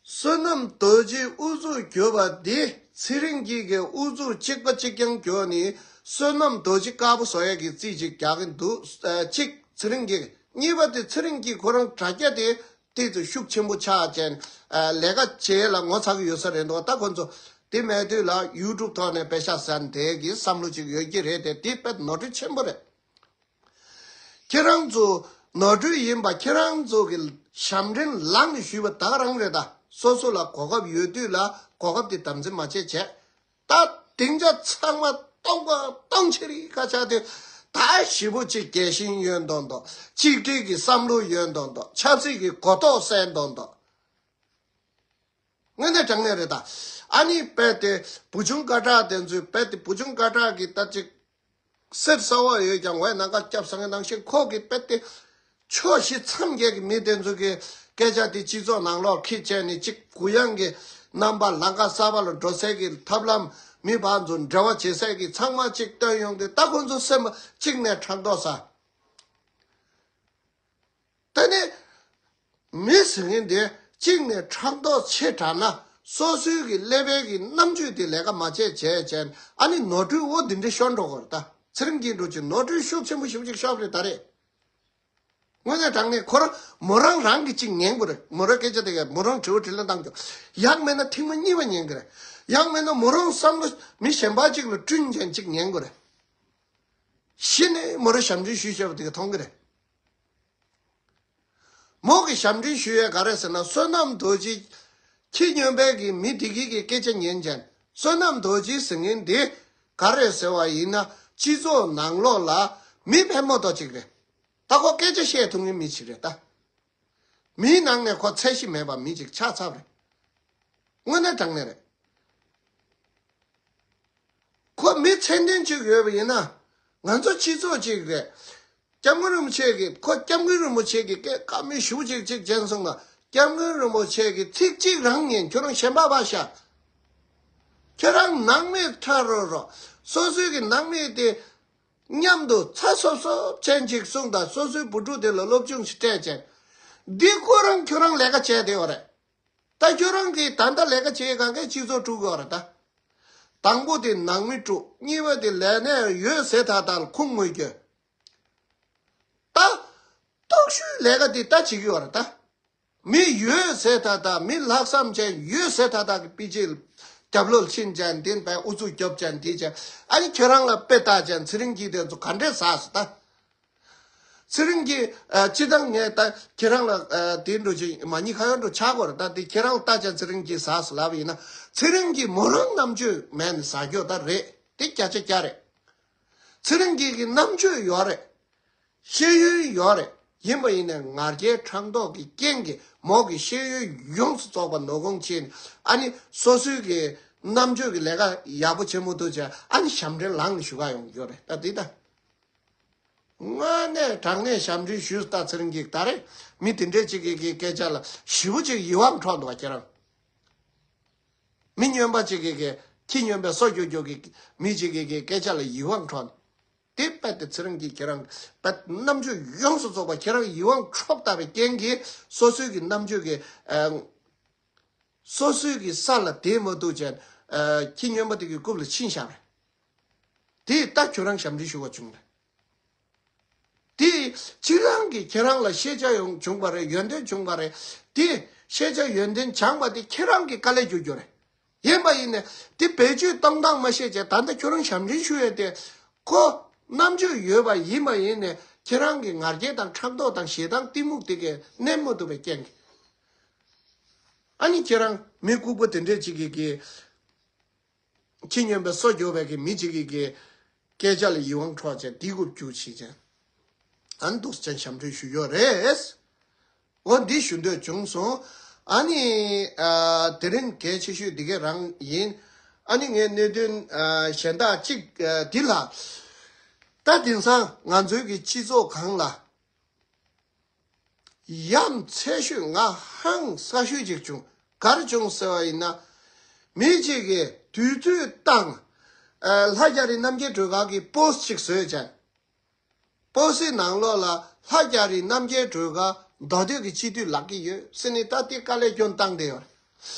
བསོད་ནམས་རྡོ་རྗེ་ཨུ་ཚུགས་རྒྱོབ་པ་འདི་ཚེ་རིང་སྐྱིད་ཀྱིས་ཨུ་ཚུགས་གཅིག་པ་གཅིག་རྐྱང་རྒྱོབ་ནས་བསོད་ནམས་རྡོ་རྗེ་དཀར་པོ་བཟོ་ཡས་ཀྱི་རྩིས་ཅིག་རྒྱག་གིན་འདུག་ཨ་གཅིག་ཚེ་རིང་སྐྱིད། གཉིས་པ་དེ་ཚེ་རིང་སྐྱིད་ཁོ་རང་དྲ་རྒྱ་དེ་ཏོག་ཙམ་ཤུགས་ཆེན་པོ་ཆགས་ཅན་ཨ་ལས་ཀ་བྱེད་ལ་ངོ་ཚ་གི་ཡོད་ས་རེད་འདུག་ད་ཁོ་ཚོ་དེ་མེད་དུས་ལ་ཡུ་ཊུབ་ཐོག་ནས་པེ་ཤག་ཟ་འདྲ་གི་བསམ་བློ་ཅིག་ཡོད་ཀྱི་རེད་དེ། དེ་དཔེ་ནོར་འཁྲུལ་ཆེན་པོ་རེད། ཁྱེད་རང་ཚོ་ནོར་འཁྲུལ་ཡིན་པ་ཁྱེད་རང་ཚོ་གི་ཞབས་འདྲེན་ལངས་ནས་ཞུས་པ་ད་ག་རང་རེད། ད་སོ་སོ་ལ་གོ་སྐབས་ཡོད་དུས་ལ་གོ་སྐབས་དེ་དམ་འཛིན་མ་བྱས་བྱས། ད་སྡིངས་ཆ་ཚང་མ་སྟོང་པ་སྟོང་ཆེ་རིགས་ཁ་ཆག་དེ་ད་ཞེ་པོ་ཅིག་རྒྱལ་ཞེན་ཡོད་མདོག་མདོག་གཅིག་སྒྲིལ་གྱི་བསམ་བློ་ཡོད་མདོག་མདོག་ཆབ་སྲིད་ཀྱི་གོ་རྟོགས་གསལ་མདོག་མདོག་དངོས་གནས་དྲང་གནས་རེད་ད། ཨ་ནི་རྦད་དེ་བུ་ཆུང་སྐད་གྲགས་དེ་ཚོས་རྦད་དེ་བུ་ཆུང་སྐད་གྲགས་ཀྱི་ད་ཅིག་གསེར་གསར་བ་ཡོད་ཀྱང་འོད་ནམ་མཁའ་བརྒྱབ་ཟེར་མཁན་ནང་བཞིན་ཁོ་གིས་རྦད་དེ་ཕྱོགས་བཞི་མཚམས་བརྒྱད་ཀྱི་མི་དེ་ཚོ་གི་སྐད་ཆ་དེ་སྤྱི་ཚོགས་ནང་ལོགས་ཁྱེར་བྱས་ནས་ཅིག་གུ་ཡངས་ཀྱི་རྣམ་པ་ལམ་ཁ་གསར་པ་ལ་འགྲོ་སའི་གི་ཐབས་ལམ་མི་བར་ཚོ་འབྲེལ་བ་བྱེད་སའི་གི་ཚང་མ་ཅིག་བཏོན་ཡོང་དུས་ད་ཁོ་ཚོ་སེམས་པ་གཅིག་ནས་ཕྲག་དོག་ཟ། ད་ནི་ མི་ཟེར་མཁན་དེ་གཅིག་ནས་ཕྲག་དོག་ཆེ་དྲགས་ན་སོ་སོའི་གི་ཀླད་པའི་གི་རྣམ་དཔྱོད་དེ་ལས་ཀ་མ་བྱས་བྱས་བྱས་ཨ་ནི་ནོར་འཁྲུལ་འོ་འདི་འདྲ་ཤོར་འགྲོ་གི་རེད་ད། ཚེ་རིང་སྐྱིད་འགྲོ་ཅིག་ནོར་འཁྲུལ་ཤུགས་ཆེན་པོ་ཞེ་པོ་ཅིག་ཤོར་བ་རེད་ད་རེད། དངོས་གནས་དྲང་གནས་ཁོ་རང་མོ་རང་རང་གི་གཅིག་ཉན་དགོས་རེད། མོ་རང་སྐད་ཆ་དེ་གས་མོ་རང་དྲི་བ་དྲིས་ལན་བཏང་རྒྱུ། ཡང་མེད་ན་ཐེངས་མ་གཉིས་པ་ཉན་གི་རེད། ཡང་མེད་ན་མོ་རང་བསམ་བློ་མི་གཞན་པ་གཅིག་ལ་བསྐྲུན་ཅན་གཅིག་ཉན་དགོས་རེད། གཞི་ནས་མོ་རང་ཞབས་འདྲེན་ཞུས་བྱས་པ་དེ་གས་མཐོང་གི་རེད། མོ་གི་ཞབས་འདྲེན་ཞུ་ཡས་ག་རེ་ཟེར་ན་བསོད་ནམས་རྡོ་རྗེ། ཁྱི་སྨྱོན་པའི་གི་མི་དེ་གི་གི་སྐད་ཆ་ཉན་ཅན། བསོད་ནམས་རྡོ་རྗེ་ཟེར་མཁན་དེ་ག་རེ་ཟེར་བ་ཡིན་ན་སྤྱི་ཚོགས་ནང་ལོགས་ལ་མི་ཕལ་མོ་ཏོག་ཅིག་རེད། ད་ཁོ་སྐད་ཆ་བཤད་ཐུབ་མཁན་མི་ཞིག་རེད་ད། མིའི་ནང་ནས་ཁོ་ཚད་གཞི་མེད་པ་མི་ཅིག་ཆགས་ཚར་བ་རེད། དངོས་གནས་དྲང་གནས་རེད། ཁོ་མི་ཚད་ལྡན་ཅིག་ཡོད་པ་ཡིན་ན་ང་ཚོ་སྤྱི་ཚོགས་ཅིག་རེད། སྐྱབས་མགོན་རིན་པོ་ཆེ་གིས་ཁོ་སྐྱབས་མགོན་རིན་པོ་ཆེ་གི་སྐད་བཀའ་མོལ་ཞུ་ཅིག་ཅིག་བྱས་སོང་ན་སྐྱབས་མགོན་རིན་པོ་ཆེ་གི་ཚིག་གཅིག་རང་ཉན། ཁྱོད་རང་གཞན་པ་བ་ཤ། ཁྱོད་རང་ནང་མི་ཁྲ་རོ་རོ། སོ་སོའི་གི་ནང་མི་དེ་མཉམ་དུ་ཚ་སོབ་སོབ་ཅན་ཅིག་གསུངས་དང་སོ་སོའི་བུ་ཕྲུག་དེ་ལ་སློབ་སྦྱོང་ཞིག་སྤྲད་ཅན། འདི་ཁོ་རང་ཁྱོད་རང་ལས་ཀ་བྱས་བསྡད་ཡོད་རེད། ད་ཁྱོད་རང་གིས་ད་ལྟ་ལས་ཀ་བྱེད་གང་གའི་སྤྱི་ཚོགས་དཀྲུག་གི་ཡོད་རེད་ད། དང་པོ་དེ་ནང་མི་དཀྲུག་གཉིས་པ་དེ་ལས་གནས་ཡོད་ཟེར་ཐག་ཐག་ལ་ཁུངས་དངོས་སྐྱོན། ད། སྟོབས་ཤུགས་ལས་ཀ་དེ་ད་བྱེད་ཀྱི་ཡོད་རེད་ད། མི་ཡོད་ཟེར་ཐག་ཐག་མི་ལྷག་བསམ་ཅན་ཡོད་ཟེར་ཐག་ཐག་གི་པི་ཅི་རྒྱབ་ལོགས་ཕྱིན་ཅན་དེ་བས་ཨུ་ཚུགས་རྒྱོབ་ཅན་དེ་ཅན་ཨ་ནི་ཁྱོད་རང་ལ་དཔེ་ལྟ་ཅན་ཚེ་རིང་སྐྱིད་དེ་ཚོ་ག་འདྲས་ཟ་ཟེར་ད། ཚེ་རིང་གིས་ཨ། སྤྱི་བཏང་ངས་ད་ཁྱེད་རང་ལ་ཨ། དེ་འགྲོ་ཅིག་མ་ཉི་ཁ་ཡོད་འགྲོ་ཆགས་དགོས་རེད། ད་དེ་ཁྱེད་རང་ལ་ལྟ་ཅན་ཚེ་རིང་གིས་ཟ་སུ་ལབ་ཡིན་ན་ཚེ་རིང་གིས་མོ་རང་རྣམ་དཔྱོད་མེད་ནས་ཟ་རྒྱུ་ད་རེད། དེ་བརྒྱ་ཆ་བརྒྱ་རེད། ཚེ་རིང་གིས་གི་རྣམ་དཔྱོད་ཡོད་རེད། ཤེས་ཡོན་ཡོད་རེད། ཡིན་པ་ཡིན་ནས་ང་རྒྱལ་ཕྲག་དོག་གི་རྐྱེན་གྱིས་མོ་གི་ཤེས་ཡོན་ཡོངས་སུ་རྫོགས་པ་ནོར་གོང་ཕྱིན་ཨ་ནི་སོ་སོའི་གི་རྣམ་དཔྱོད་ཀྱི་ལས་ཀ་ཡག་པོ་བྱེད་མི་ཐུབ་ཅེས་ཨ་ནི་ཞབས་འདྲེན་ལངས་ནས་ཞུ་ག་ཡོང་རྒྱུ་རེད། ད་དེ་ད། དངོས་གནས་དྲང་གནས་ཞབས་འདྲེན་ཞུས་ད་ཚེ་རིང་གིས་ད་རེས་མི་དེ་འདྲས་ཅིག་གི་གི་སྐད་ཆ་ལ་ཞེ་པོ་ཅིག་ཡིད་དབང་འཕྲོག་འདུག་བ་ཁྱེད་རང་། མི་སྨྱོན་པ་ཅིག་གི་གི་ཁྱི་སྨྱོན་པའི་སོ་རྒྱོ་རྒྱོ་གི་མི་ཅིག་གི་གི་སྐད་ཆ་ལ་ཡིད་དབང་འཕྲོག་དེ་དཔེ་དེ་ཚེ་རིང་གིས་ཁྱེད་རང་དཔེ་རྣམ་དཔྱོད་ཡོངས་སུ་རྫོགས་པ་ཁྱེད་རང་ཡིད་དབང་འཕྲོག་ལྟ་བའི་རྐྱེན་གྱིས་སོ་སོའི་གི་རྣམ་དཔྱོད་ཀྱི་ཨ། སོ་སོའི་གི་ས་ལ་དེད་མ་ཐུབ་ཅན་ཨ། ཁྱི་སྨྱོན་པ་དེ་གི་རྐུབ་ལ་ཕྱིན་བཞག་པས། དེ་ད་ཁྱོད་རང་ཞབས་འདྲེན་ཞུ་བ་བྱུང་རེད། དེ་ཁྱེད་རང་གིས་ཁྱེད་རང་ལ་ཤེས་བྱ་ཡོང་བྱུང་བ་རེད། ཡོན་ཏན་བྱུང་བ་རེད། དེ་ཤེས་བྱ་ཡོན་ཏན་སྦྱངས་པ་དེ་ཁྱེད་རང་གི་དཀའ་ལས་བརྒྱུད་རྒྱུ་རེད། ཡིན་པ་ཡིན་ནས་དེ་བེད་སྤྱོད་གཏོང་སྟངས་མ་ཤེས་བྱས་ད་ལྟ་ཁྱོད་རང་ཞབས་འདྲེན་ཞུ་ཡས་དེ་ཁོ་རྣམ་དཔྱོད་ཡོད་པ་ཡིན་པ་ཡིན་ནས་ཁྱེད་རང་གི་ང་རྒྱལ་དང་ཕྲག་དོག་དང་ཞེ་སྡང་གཏི་མུག་དེ་གས་གནས་མ་ཐུབ་པའི་རྐྱེན་གྱིས། ཨ་ནི་ཁྱེད་རང་མི་ལྐུགས་པ་དེ་འདྲས་ཅིག་གིས་གི་ཁྱི་སྨྱོན་པའི་སོ་རྒྱོབ་པའི་གི་མི་གཅིག་གི་གི་སྐད་ཆ་ལ་ཡིད་དབང་འཕྲོག་བྱས་འདི་རྐུབ་རྒྱུག་བྱེད་ཅན། ཨ་ནི་འདུག་ཅན་ཞབས་འདྲེན་ཞུ་ཡོད་རེད། འོ་འདི་ཞུ་འདོད་བྱུང་སོང་། ཨ་ནི་ཨ། དེ་རིང་གལ་ཆེ་ཤོས་འདི་ག་རང་ཡིན། ཨ་ནི་ངས་གནད་དོན་ཨ། གཞན་དག་གཅིག་ཨ། འདི་ལ་ད་དེང་སང་ང་ཚོའི་གི་སྤྱི་ཚོགས་སྒང་ལ། ཡ་མཚན་ཤོས་ང་ཧང་སང་ཤོས་ཅིག་བྱུང་། ག་རེ་བྱུང་ཟེར་བ་ཡིན་ན། མི་གཅིག་གིས་དུས་ཚོད་བཏང་། ཨ། ལྷ་རྒྱ་རི་རྣམ་རྒྱལ་སྒྲོལ་དཀར་གྱི་པོ་སི་ཅིག་བཟོས་ཅན། པོ་སི་ནང་ལོགས་ལ་ལྷ་རྒྱ་རི་རྣམ་རྒྱལ་སྒྲོལ་དཀར་མདོ་སྟོད་ཀྱི་སྤྱི་འཐུས་ལག་གི་ཡོད་ཟེར་ནས་ད་ལྟའི་དཀའ་ལས་སྐྱོན་བཏང་བསྡད་ཡོད་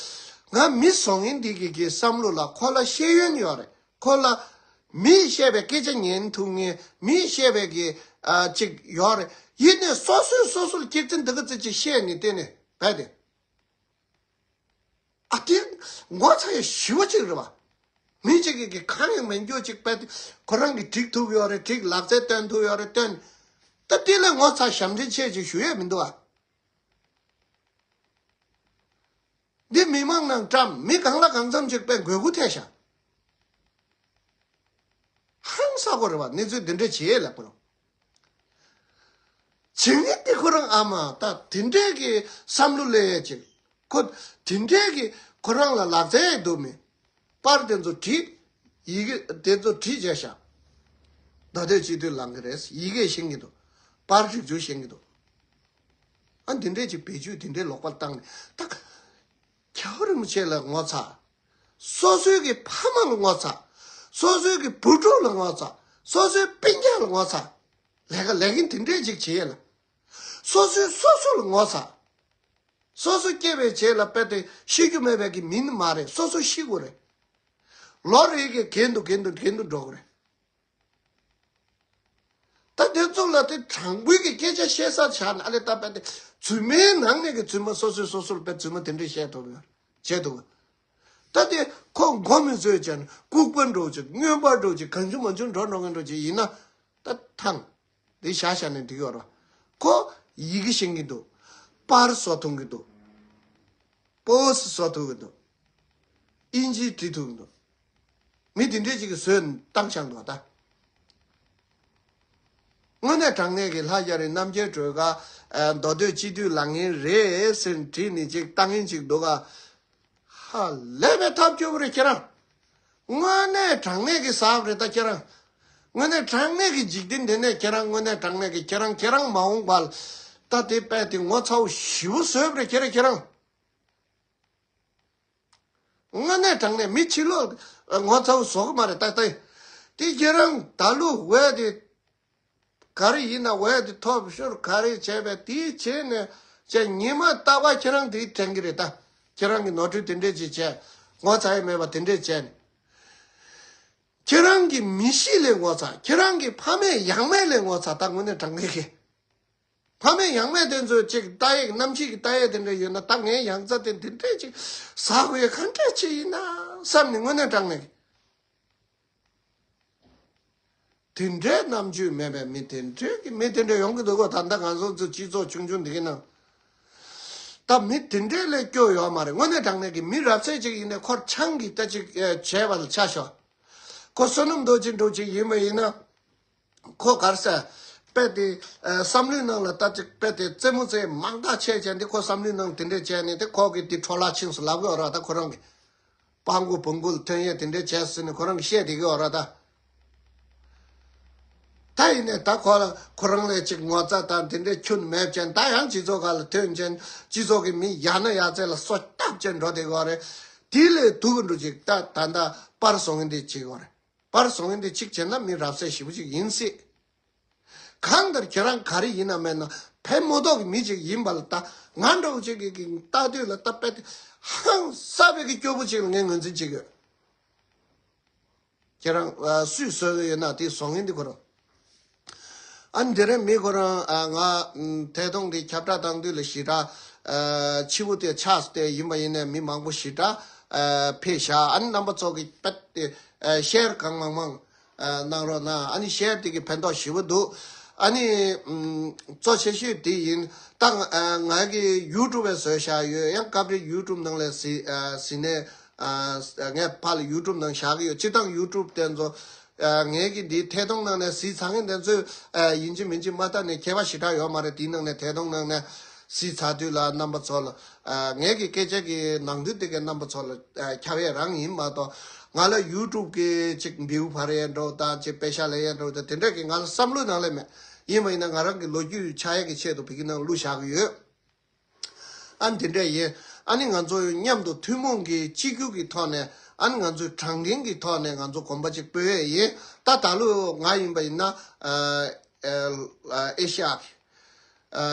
རེད། ང་མི་བཟང་ངན་འདི་གི་གི་བསམ་བློ་ལ་ཁོ་ལ་ཤེས་ཡོན་ཡོད་རེད། ཁོ་ལ་མིས་བཤད་པའི་སྐད་ཆ་ཉན་ཐུབ་མཁན་མིས་བཤད་པའི་གི་ཨ། ཅིག་ཡོད་རེད། ཡིན་ནའི་སོ་སོས་སོ་སོ་ལ་སྐྱག་རྫུན་འདི་ག་ཙི་ཅིག་བཤད་ནས་དེ་ནས་བས་ཏེ། ཨ་དེ་ངོ་ཚ་ཡ་ཞི་བ་ཅིག་རེད་བ། མི་གཅིག་གིས་གི་གང་ཡང་མི་འགྱོ་ཅིག་བས་ཏེ་ཁོ་རང་གིས་འགྲིག་ཐུབ་ཡོད་རེད། འགྲིག་ལག་རྩལ་སྟོན་ཐུབ་ཡོད་རེད་སྟོན། ད་དེ་ལས་ངོ་ཚ་ཞབས་འདྲེན་ཆེ་ཅིག་ཞུ་ཡས་མི་འདུག་ཨ། འདི་མི་མང་ནང་བཀྲམ་མི་གང་ལ་གང་འཚམ་ཅིག་པས་དགོས་མཁོ་ཐེབས་ཤག་ཧང་སང་པོ་རེད་བ། གནས་ཚུལ་འདི་འདྲ་བྱེད་ལབ་པ་རུང་། བྱེད་ངེས་ཏེ་ཁོ་རང་ཨ་མ་ད་དེ་འདྲའི་གི་བསམ་བློ་སླེབས་ཡས་ཅིག་ཁོ་དེ་འདྲའི་གི་ཁོ་རང་ལ་ལག་རྩལ་ཡང་འདུག་མི། པར་དེ་ཚོ་བྲིས། ཡི་གེ་དེ་ཚོ་བྲིས་བྱས་ཤག་མདོ་སྟོད་སྤྱི་འཐུས་ལངས་གི་རེད། ཡི་གེ་ཤེས་ཀྱི་འདུག་པར་སྒྲིག་སྦྱོར་ཤེས་ཀྱི་འདུག་ཨ་འདི་འདྲས་ཀྱི་བེད་སྤྱོད་དེ་འདྲས་ལོག་པར་བཏང་ནས་ད། རྒྱལ་བ་རིན་པོ་ཆེ་ལ་ངོ་ཚ། སོ་སོའི་གི་ཕ་མ་ལ་ངོ་ཚ། སོ་སོའི་གི་བུ་ཕྲུག་ལ་ངོ་ཚ། སོ་སོའི་སྤུན་ཀྱག་ལ་ངོ་ཚ། ལས་ཀ་ལས་ཀིན་དེ་འདྲས་ཅིག་བྱེད་ཡས་ལ། སོ་སོའི་སོ་སོ་ལ་ངོ་ཚ། སོ་སོ་སྐྱེ་བའི་རྗེས་ལ་དཔེ་དེ་ཤི་རྒྱུ་མེད་པའི་གི་མིན་མ་རེད། སོ་སོ་ཤི་དགོས་རེད། ལོ་རེ་གི་གྱེན་དུ་གྱེན་དུ་གྱེན་དུ་འགྲོ་དགོས་རེད། ད་དེ་ཚོ་ལ་དེ་དྲང་པོའི་གི་སྐད་ཆ་བཤད་ས་བཞག་ན། ཨ་ལས་ད་དཔེ་དེ་རྫུན་མའི་ནང་ནས་གི་རྫུན་མ། སོ་སོས་སོ་སོར་དཔེ་རྫུན་མ་དེ་འདྲས་བཤད་ཐུབ་ཡོད། བྱེད་ཐུབ། ད་དེ་ཁོ་མགོ་མི་ཚོས་བྱས་ན་ལྐུགས་པ་འགྲོ་ཅིག་སྨྱོན་པ་འགྲོ་ཅིག་གང་བྱུང་མང་བྱུང་འགྲོ་འགྲོ་མཁན་འགྲོ་ཅིག་ཡིན་ན། ད་ཐང་། འདི་བཞག་བཞག་ནས་འགྲིག་ཡོད་ར། ཁོ་ཡི་གེ་ཤེས་ཀྱི་འདུག་པར་བཟོ་ཐུབ་ཀྱི་འདུག་པོ་སི་བཟོ་ཐུབ་ཀྱི་འདུག་ཨིན་ཇི་འབྲི་ཐུབ་ཀྱི་འདུག་མི་དེ་འདྲས་ཅིག་གིས་བཟོས་བཏང་བཞག་འདུག་ད། དངོས་གནས་དྲང་གནས་ཀྱི་ལྷ་རྒྱ་རི་རྣམ་རྒྱལ་སྒྲོལ་དཀར་མདོ་སྟོད་སྤྱི་འཐུས་ལངས་མཁན་རེད་ཟེར་བྲིས་ནས་ཅིག་བཏང་མཁན་ཅིག་འདུག་ག་ཧ་ལས་པའི་ཐབས་སྐྱོ་པོ་རེད་ཁྱེད་རང་། དངོས་གནས་དྲང་གནས་ཀྱི་གཟབ་རེད་ད་ཁྱེད་རང་། དངོས་གནས་དྲང་གནས་ཀྱི་འཇིག་རྟེན་འདི་ནས་ཁྱེད་རང་དངོས་གནས་དྲང་གནས་ཀྱི་ཁྱེད་རང་ཁྱེད་རང་མ་འོངས་པ་ལ་ད་དེ་དཔེ་དེ་ངོ་ཚ་བོ་ཞེ་པོ་བཟོས་པ་རེད་ཁྱེད་རང་ཁྱེད་རང་། དངོས་གནས་དྲང་གནས་མི་ཕྱི་ལོགས་ངོ་ཚ་བོ་བཟོ་གི་མ་རེད་ད་ལྟ། དེ་ཁྱེད་རང་ད་ལོ་བས་དེ་ག་རེ་ཡིན་ན་བས་དེ་ཐོབ་ཤོར་ག་རེ་བྱས་པས་དེ་བྱས་ནས་བྱས་ཉི་མ་རྟག་པ་ཁྱེད་རང་དེ་དྲན་གི་རེད་ད། ཁྱེད་རང་གི་ནོར་འཁྲུལ་དེ་འདྲས་ཅིག་བྱས། ངོ་ཚ་ཡི་མེད་པ་དེ་འདྲས་བྱས་ནས། ཁྱེད་རང་གི་མི་གཤིས་ལས་ངོ་ཚ། ཁྱེད་རང་གི་ཕ་མེས་ཡང་མེས་ལས་ངོ་ཚ་ད་དངོས་གནས་དྲང་གནས་ཀྱི། ཕ་མེས་ཡང་མེས་དེ་ཚོས་ཅིག་ལྟ་ཡག་གནམ་གཤིས་ཀྱི་ལྟ་ཡག་དེ་འདྲ་ཡོད་ན་ད་ངའི་ཡང་རྩ་དེ་འདི་འདྲས་ཅིག་ཟ་དགོས་ཡག་ག་འདྲས་ཅིག་ཡིན་ན་བསམ་ནས་དངོས་གནས་དྲང་གནས་ཀྱི། དེ་འདྲའི་རྣམ་དཔྱོད་མེད་པའི་མི་དེ་འདྲའི་གི་མི་དེ་འདྲ་ཡོང་གི་འདུག་གོ་ད་ལྟ་ང་ཚོ་ཚོ་སྤྱི་ཚོགས་ཆུང་ཆུང་འདི་གི་ནང་། ད་མི་དེ་འདྲའི་ལས་སྐྱོ་ཡོད་མ་རེད། དངོས་གནས་དྲང་གནས་ཀྱི་མི་རབ་གསལ་ཅིག་ཡིན་ནའི་ཁོར་ཆང་གིས་ལྟ་ཅིག་ཨེ་བྱས་པ་ལ་ཆ་ཞོག་ཁོ་བསོད་ནམས་རྡོ་རྗེ་འདྲ་ཅིག་ཡིན་པ་ཡིན་ན། ཁོ་གར་ས། དཔེ་དེ་ཨེ་བསམ་བློའི་ནང་ལ་ལྟ་ཅིག་དཔེ་དེ་རྩེད་མོ་རྩེ་མང་དག་བྱས་བྱས་འདི་ཁོ་བསམ་བློའི་ནང་དེ་འདྲས་བྱས་ནས་དེ་ཁོ་གི་དེ་འཕྲོ་བརླག་ཕྱིན་སོང་ལབ་གི་ཡོད་ར་ད་ཁོ་རང་གི་སྤང་གུ་བུང་གུ་ལ་ཐོན་ཡས་དེ་འདྲས་བྱས་ཟིན་ནས་ཁོ་རང་གིས་བཤད་བསྡད་ཀྱི་ཡོད་རེད་ད། ད་ཡིན་ནས་ད་ཁོ་ལ་ཁོ་རང་ལས་ཅིག་ངོ་ཚ་དང་དེ་འདྲས་ཁྱོན་མེད་ཅན་ད་ཡང་སྤྱི་ཚོགས་ཁ་ལ་ཐོན་ཅན་སྤྱི་ཚོགས་ཀྱི་མི་ཡ་ན་ཡ་ཚད་ལ་སོ་བཏབ་ཅན་འགྲོ་བསྡད་ཀྱི་ཡོད་རེད། དེ་ལས་སྡུག་གི་འགྲོ་ཅིག་ད་ད་ད་པར་བཟོ་མཁན་དེ་བྱེད་ཀྱི་ཡོད་རེད། པར་བཟོ་མཁན་དེ་གཅིག་བྱས་ན་མི་རབ་གསལ་ཞེ་པོ་ཅིག་ཡིན་སྲིད། གང་ལྟར་ཁྱེད་རང་ག་རེ་ཡིན་ན་མེད་ན་ཕན་མ་ཐོགས་ཀྱི་མི་ཅིག་ཡིན་པ་ལ་ད་ང་འདྲ་བོ་ཅིག་གི་གི་ལྟ་དུས་ལ་ད་དཔེ་དེ་ཧང་སངས་པའི་གི་སྐྱོ་པོ་ཅིག་ལ་ངས་ངོས་འཛིན་བྱེད་ཀྱི་ཡོད། ཁྱེད་རང་ཨ་སུས་བཟོས་ཀྱི་ཡོད་ན་དེ་བཟོ་མཁན་དེ་ཁོ་རང་། ཨ་ནི་དེ་རིང་མི་ཁོ་རང་ཨ་ང་ཨམ་ཐད་གཏོང་དེ་ཁྱབ་བསྒྲགས་བཏང་དུས་ལ་ཞེ་དྲག་ཨ་ཕྱི་པོ་དེ་ཆགས་སུ་བལྟས་ཡིན་པ་ཡིན་ནའི་མི་མང་པོ་ཞེ་དྲག་ཨ་ཕེབས་བཞག་ཨ་ནི་རྣམ་པ་ཚོ་གི་དཔེ་དེ་ཨ་ཤེར་གང་མང་མང་གནང་རོགས་གནང་། ཨ་ནི་ཤེར་དེ་གི་ཕན་ཐོགས་ཞེ་པོ་འདུག་ཨ་ནི་ཨམ་གཙོ་ཆེ་ཤོས་དེ་ཡིན། ད་ང་ཨ་ང་གི་ཡུ་ཊུབ་བས་བཟོས་བཞག་ཡོད། ཡང་སྐབས་རེ་ཡུ་ཊུབ་ནང་ལ་གཟིགས་ཨ་གཟིགས་ནས་ཨ་ངས་ཕར་ལ་ཡུ་ཊུབ་ནང་བཞག་གི་ཡོད། སྤྱིར་བཏང་ཡུ་ཊུབ་དེ་ཚོ་ཨ་ངས་གི་འདི་ཐད་གཏོང་ནང་ནས་གཟིགས་ཚར་མཁན་དེ་ཚོས་ཨ་ཡིན་གཅིག་མིན་གཅིག་མ་ལྟ་ནས་ཁྱད་པར་ཞེ་དྲག་ཡོད་མ་རེད། དེའི་ནང་ནས་ཐད་གཏོང་ནང་ནས་གཟིགས་ཚར་དུས་ལ་རྣམ་པ་ཚོ་ལ་ཨ་ངས་ཀྱི་སྐད་ཆ་གི་ནང་དོན་དེ་གའི་རྣམ་པ་ཚོ་ལ་ཨ་ཁྱབ་ཡས་རང་ཡིན་མ་གཏོགས་ང་ལ་ཡུ་ཊུབ་གི་ཅིག་བིའུ་འཕར་ཡས་འགྲོ་དང་ཅིག་པེ་ཤ་ལེན་ཡས་འགྲོ་དང་དེ་འདྲ་གི་ང་ལ་བསམ་བློ་ནང་ལ་མེད། ཡིན་པ་ཡིན་ན་ང་རང་གི་ལོ་རྒྱུས་ཆགས་ཡས་ཀྱི་ཆེད་དུ་བི་གི་ནང་བླུགས་བཞག་གི་ཡོད། ཨ་ནི་དེ་འདྲ་ཡིན། ཨ་ནི་ང་ཚོ་མཉམ་དུ་ཐུན་མོང་གི་གཅིག་གྱུར་གྱི་ཐོག་ནས་ཨ་ནི་ང་ཚོའི་དྲང་བདེན་གྱི་ཐོག་ནས་ང་ཚོ་གོམ་པ་གཅིག་སྤོས་ཡས་ཡིན། ད་ད་ལོ་ང་ཡིན་པ་ཡིན་ན་ཨ་ཨ་ཨེ་ཤ་ཡ་གི་ཨ་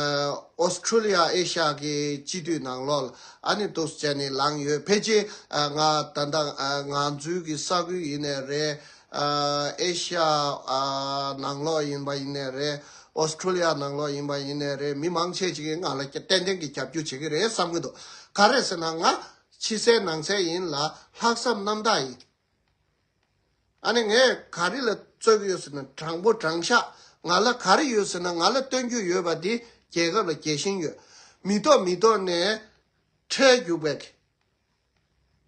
ཨོ་སི་ཁྲུ་ལི་ཡ་ཨེ་ཤ་ཡ་གི་སྤྱི་འཐུས་ནང་ལོགས་ལ་ཨ་ནི་འདུག་སེ་བྱས་ནས་ལངས་ཡོད། ཕལ་ཆེར་ཨ་ང་ད་ལྟ་ཨ་ང་ཚོའི་གི་ས་ཁུལ་ཡིན་ནའི་རེད། ཨ་ཨེ་ཤ་ཡ་ཨ་ནང་ལོགས་ཡིན་པ་ཡིན་ནའི་རེད། ཨོ་སི་ཁྲུ་ལི་ཡ་ནང་ལོགས་ཡིན་པ་ཡིན་ནའི་རེད། མི་མང་ཆེ་ཅིག་གིས་ང་ལ་ཏན་ཏན་གྱི་རྒྱབ་སྐྱོར་བྱེད་ཀྱི་རེད་བསམ་གྱི་འདུག་ག་རེ་ཟེར་ན་ང་ཕྱི་གསལ་ནང་གསལ་ཡིན་ལ་ལྷག་བསམ་རྣམ་དག་ཡིན། ཨ་ནི་ངས་ག་རེ་ལ་རྩོད་ཀྱི་ཡོད་ཟེར་ན་དྲང་པོ་དྲང་བཞག་ང་ལ་ག་རེ་ཡོད་ཟེར་ན་ང་ལ་སྟོན་རྒྱུ་ཡོད་པ་འདི་རྒྱལ་ཁབ་ལ་རྒྱལ་ཞེན་ཡོད། མི་ཐོག་མི་ཐོག་ནས་ཁྲལ་རྒྱུག་པའི་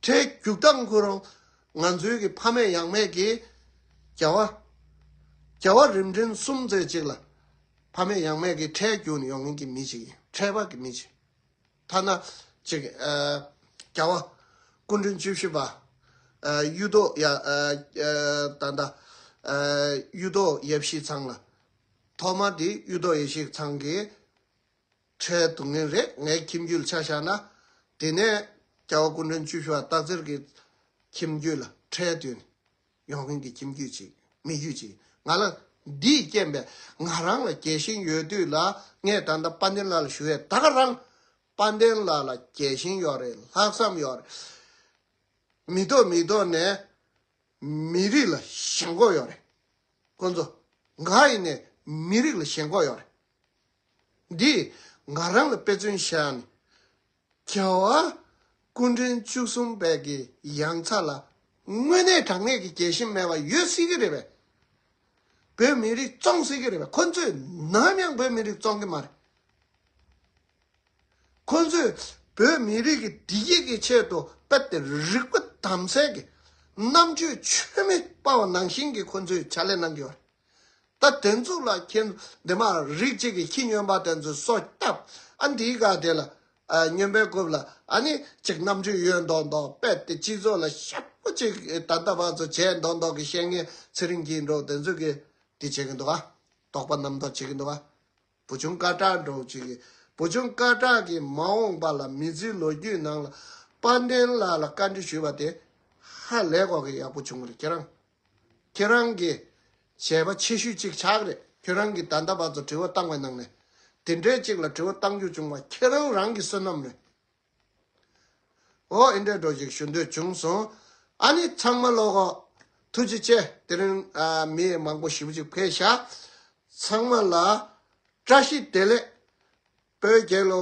ཁྲལ་རྒྱུག་སྟངས་ཁོ་རང་ང་ཚོའི་གི་ཕ་མེས་ཡང་མེས་ཀྱི་རྒྱལ་བ་རྒྱལ་བ་རིམ་བྱོན་གསུམ་ཙམ་ཅིག་ལ་ཕ་མེས་ཡང་མེས་ཀྱི་ཁྲལ་རྒྱུག་ནས་ཡོང་མཁན་གྱི་མི་ཞིག་ཡིན། ཁྲལ་པ་གི་མི་ཞིག་ཐ་ན་ཅིག་ཨ་རྒྱལ་བ་སྐུ་ཕྲེང་བཅུ་བཞི་པ་ཨ་གཡུ་ཐོག་ཡ་ཨ་ཨ་ད་ལྟ་ཨ་གཡུ་ཐོག་ཡབ་གཞིས་ཚང་ལ་ཐོག་མ་དེ་གཡུ་ཐོག་ཡབ་གཞིས་ཚང་གི་ཁྲལ་བསྡུ་མཁན་རེད། ངའི་ཁྱིམ་རྒྱུད་ལ་ཆ་བཞག་ན། དེ་ནས་རྒྱལ་བ་སྐུ་ཕྲེང་བཅུ་བཞི་པ་སྟག་འཚེར་གྱི་ཁྱིམ་རྒྱུད་ལ་ཁྲལ་བསྡུས་ནས་ཡོང་མཁན་གྱི་ཁྱིམ་རྒྱུད་ཅིག་མི་རྒྱུད་ཅིག་ང་ལ་འདིའི་རྐྱེན་པས་ང་རང་ལ་རྒྱལ་ཞེན་ཡོད་དུས་ལ་ངས་ད་ལྟ་དཔལ་ལྡན་ལགས་ལ་ཞུ་ཡས་ད་ག་རང་། དཔལ་ལྡན་ལགས་ལ་རྒྱལ་ཞེན་ཡོད་རེད། ལྷག་བསམ་ཡོད་རེད། མི་ཐོག་མི་ཐོག་ནས་མི་རིགས་ལ་ཞེན་ཁོག་ཡོད་རེད། ཁོ་ཚོ། ང་ཡིན་ནས་མི་རིགས་ལ་ཞེན་ཁོག་ཡོད་རེད། འདི་ང་རང་ལ་དཔེ་མཚོན་བཞག་ནས། རྒྱལ་བ་སྐུ་ཕྲེང་བཅུ་གསུམ་པའི་གི་ཡང་ཚ་ལ་དངོས་གནས་དྲང་གནས་ཀྱི་རྒྱལ་ཞེན་མེད་པ་ཡོད་སྲིད་ཀྱི་རེད་པས། བོད་མི་རིགས་བཙོང་སྲིད་ཀྱི་རེད་པས། ཁོ་ཚོས་ནམ་ཡང་བོད་མི་རིགས་བཙོང་གི་མ་རེད། ཁོ་ཚོས་བོད་མི་རིགས་ཀྱི་བདེ་སྐྱིད་ཀྱི་ཆེད་དུ་དཔེ་དེ་རིག་པ་དམ་སེལ་གྱི་རྣམ་དཔྱོད་ཆོད་མེ་སྤར་བ་ནང་བཞིན་གྱི་ཁོ་ཚོས་ཕྱག་ལས་གནང་གི་ཡོད་རེད། ད་དེ་ཚོ་ལ་ཁྱེད་འདི་མ་རིགས་གཅིག་གི་ཁྱི་སྨྱོན་པ་དེ་ཚོས་སོ་བཏབ། ཨ་འདིའི་སྒང་དེ་ལ་ཨ་སྨྱོན་པའི་རྐུབ་ལ་ཨ་ནི་ཅིག་རྣམ་དཔྱོད་ཡོད་མདོག་མདོག་དཔེ་དེ་སྤྱི་ཚོགས་ལ་ཤ་པོ་ཅིག་ད་ལྟ་བར་དུ་བྱས་མདོག་མདོག་གི་བཤད་མཁན་ཚེ་རིང་སྐྱིད་འགྲོ་དེ་ཚོ་གི་དེ་བྱེད་ཀྱི་འདུག་ཨ། དོགས་པ་རྣམ་རྟོག་བྱེད་ཀྱི་འདུག་ཨ། བུ་ཆུང་སྐད་གྲགས་འགྲོ་ཅིག་གི། བུ་ཆུང་སྐད་གྲགས་ཀྱིས་མ་འོངས་པ་ལ་མི་ཚེའི་ལོ་རྒྱུས་ནང་ལ་དཔལ་ལྡན་ལགས་ལ་བཀའ་འདྲི་ཞུས་པ་དེ་ཧ་ལས་གོ་གི་ཡག་པོ་བྱུང་བ་རེད། ཁྱེད་རང་། ཁྱེད་རང་གི་བྱས་པ་ཆེ་ཤོས་ཅིག་ཆགས་རེད། ཁྱེད་རང་གིས་ད་ལྟ་བར་དུ་དྲི་བ་བཏང་བའི་ནང་ནས་དེ་འདྲའི་ཅིག་ལ་དྲི་བ་བཏང་རྒྱུ་བྱུང་བ་ཁྱེད་རང་རང་གི་བསོད་ནམས་རེད། འོ་ཨེ་འདྲས་འགྲོ་ཞིག་ཞུ་འདོད་བྱུང་སོང་། ཨ་ནི་ཚང་མ་ལོག་གོ། ཐུགས་རྗེ་ཆེ། དེ་རིང་ཨ་མི་མང་པོ་ཞེ་པོ་ཅིག་ཕེབས་ཤག། ཚང་མ་ལ་བཀྲ་ཤིས་བདེ་ལེགས། བོད་རྒྱལ་ལོ།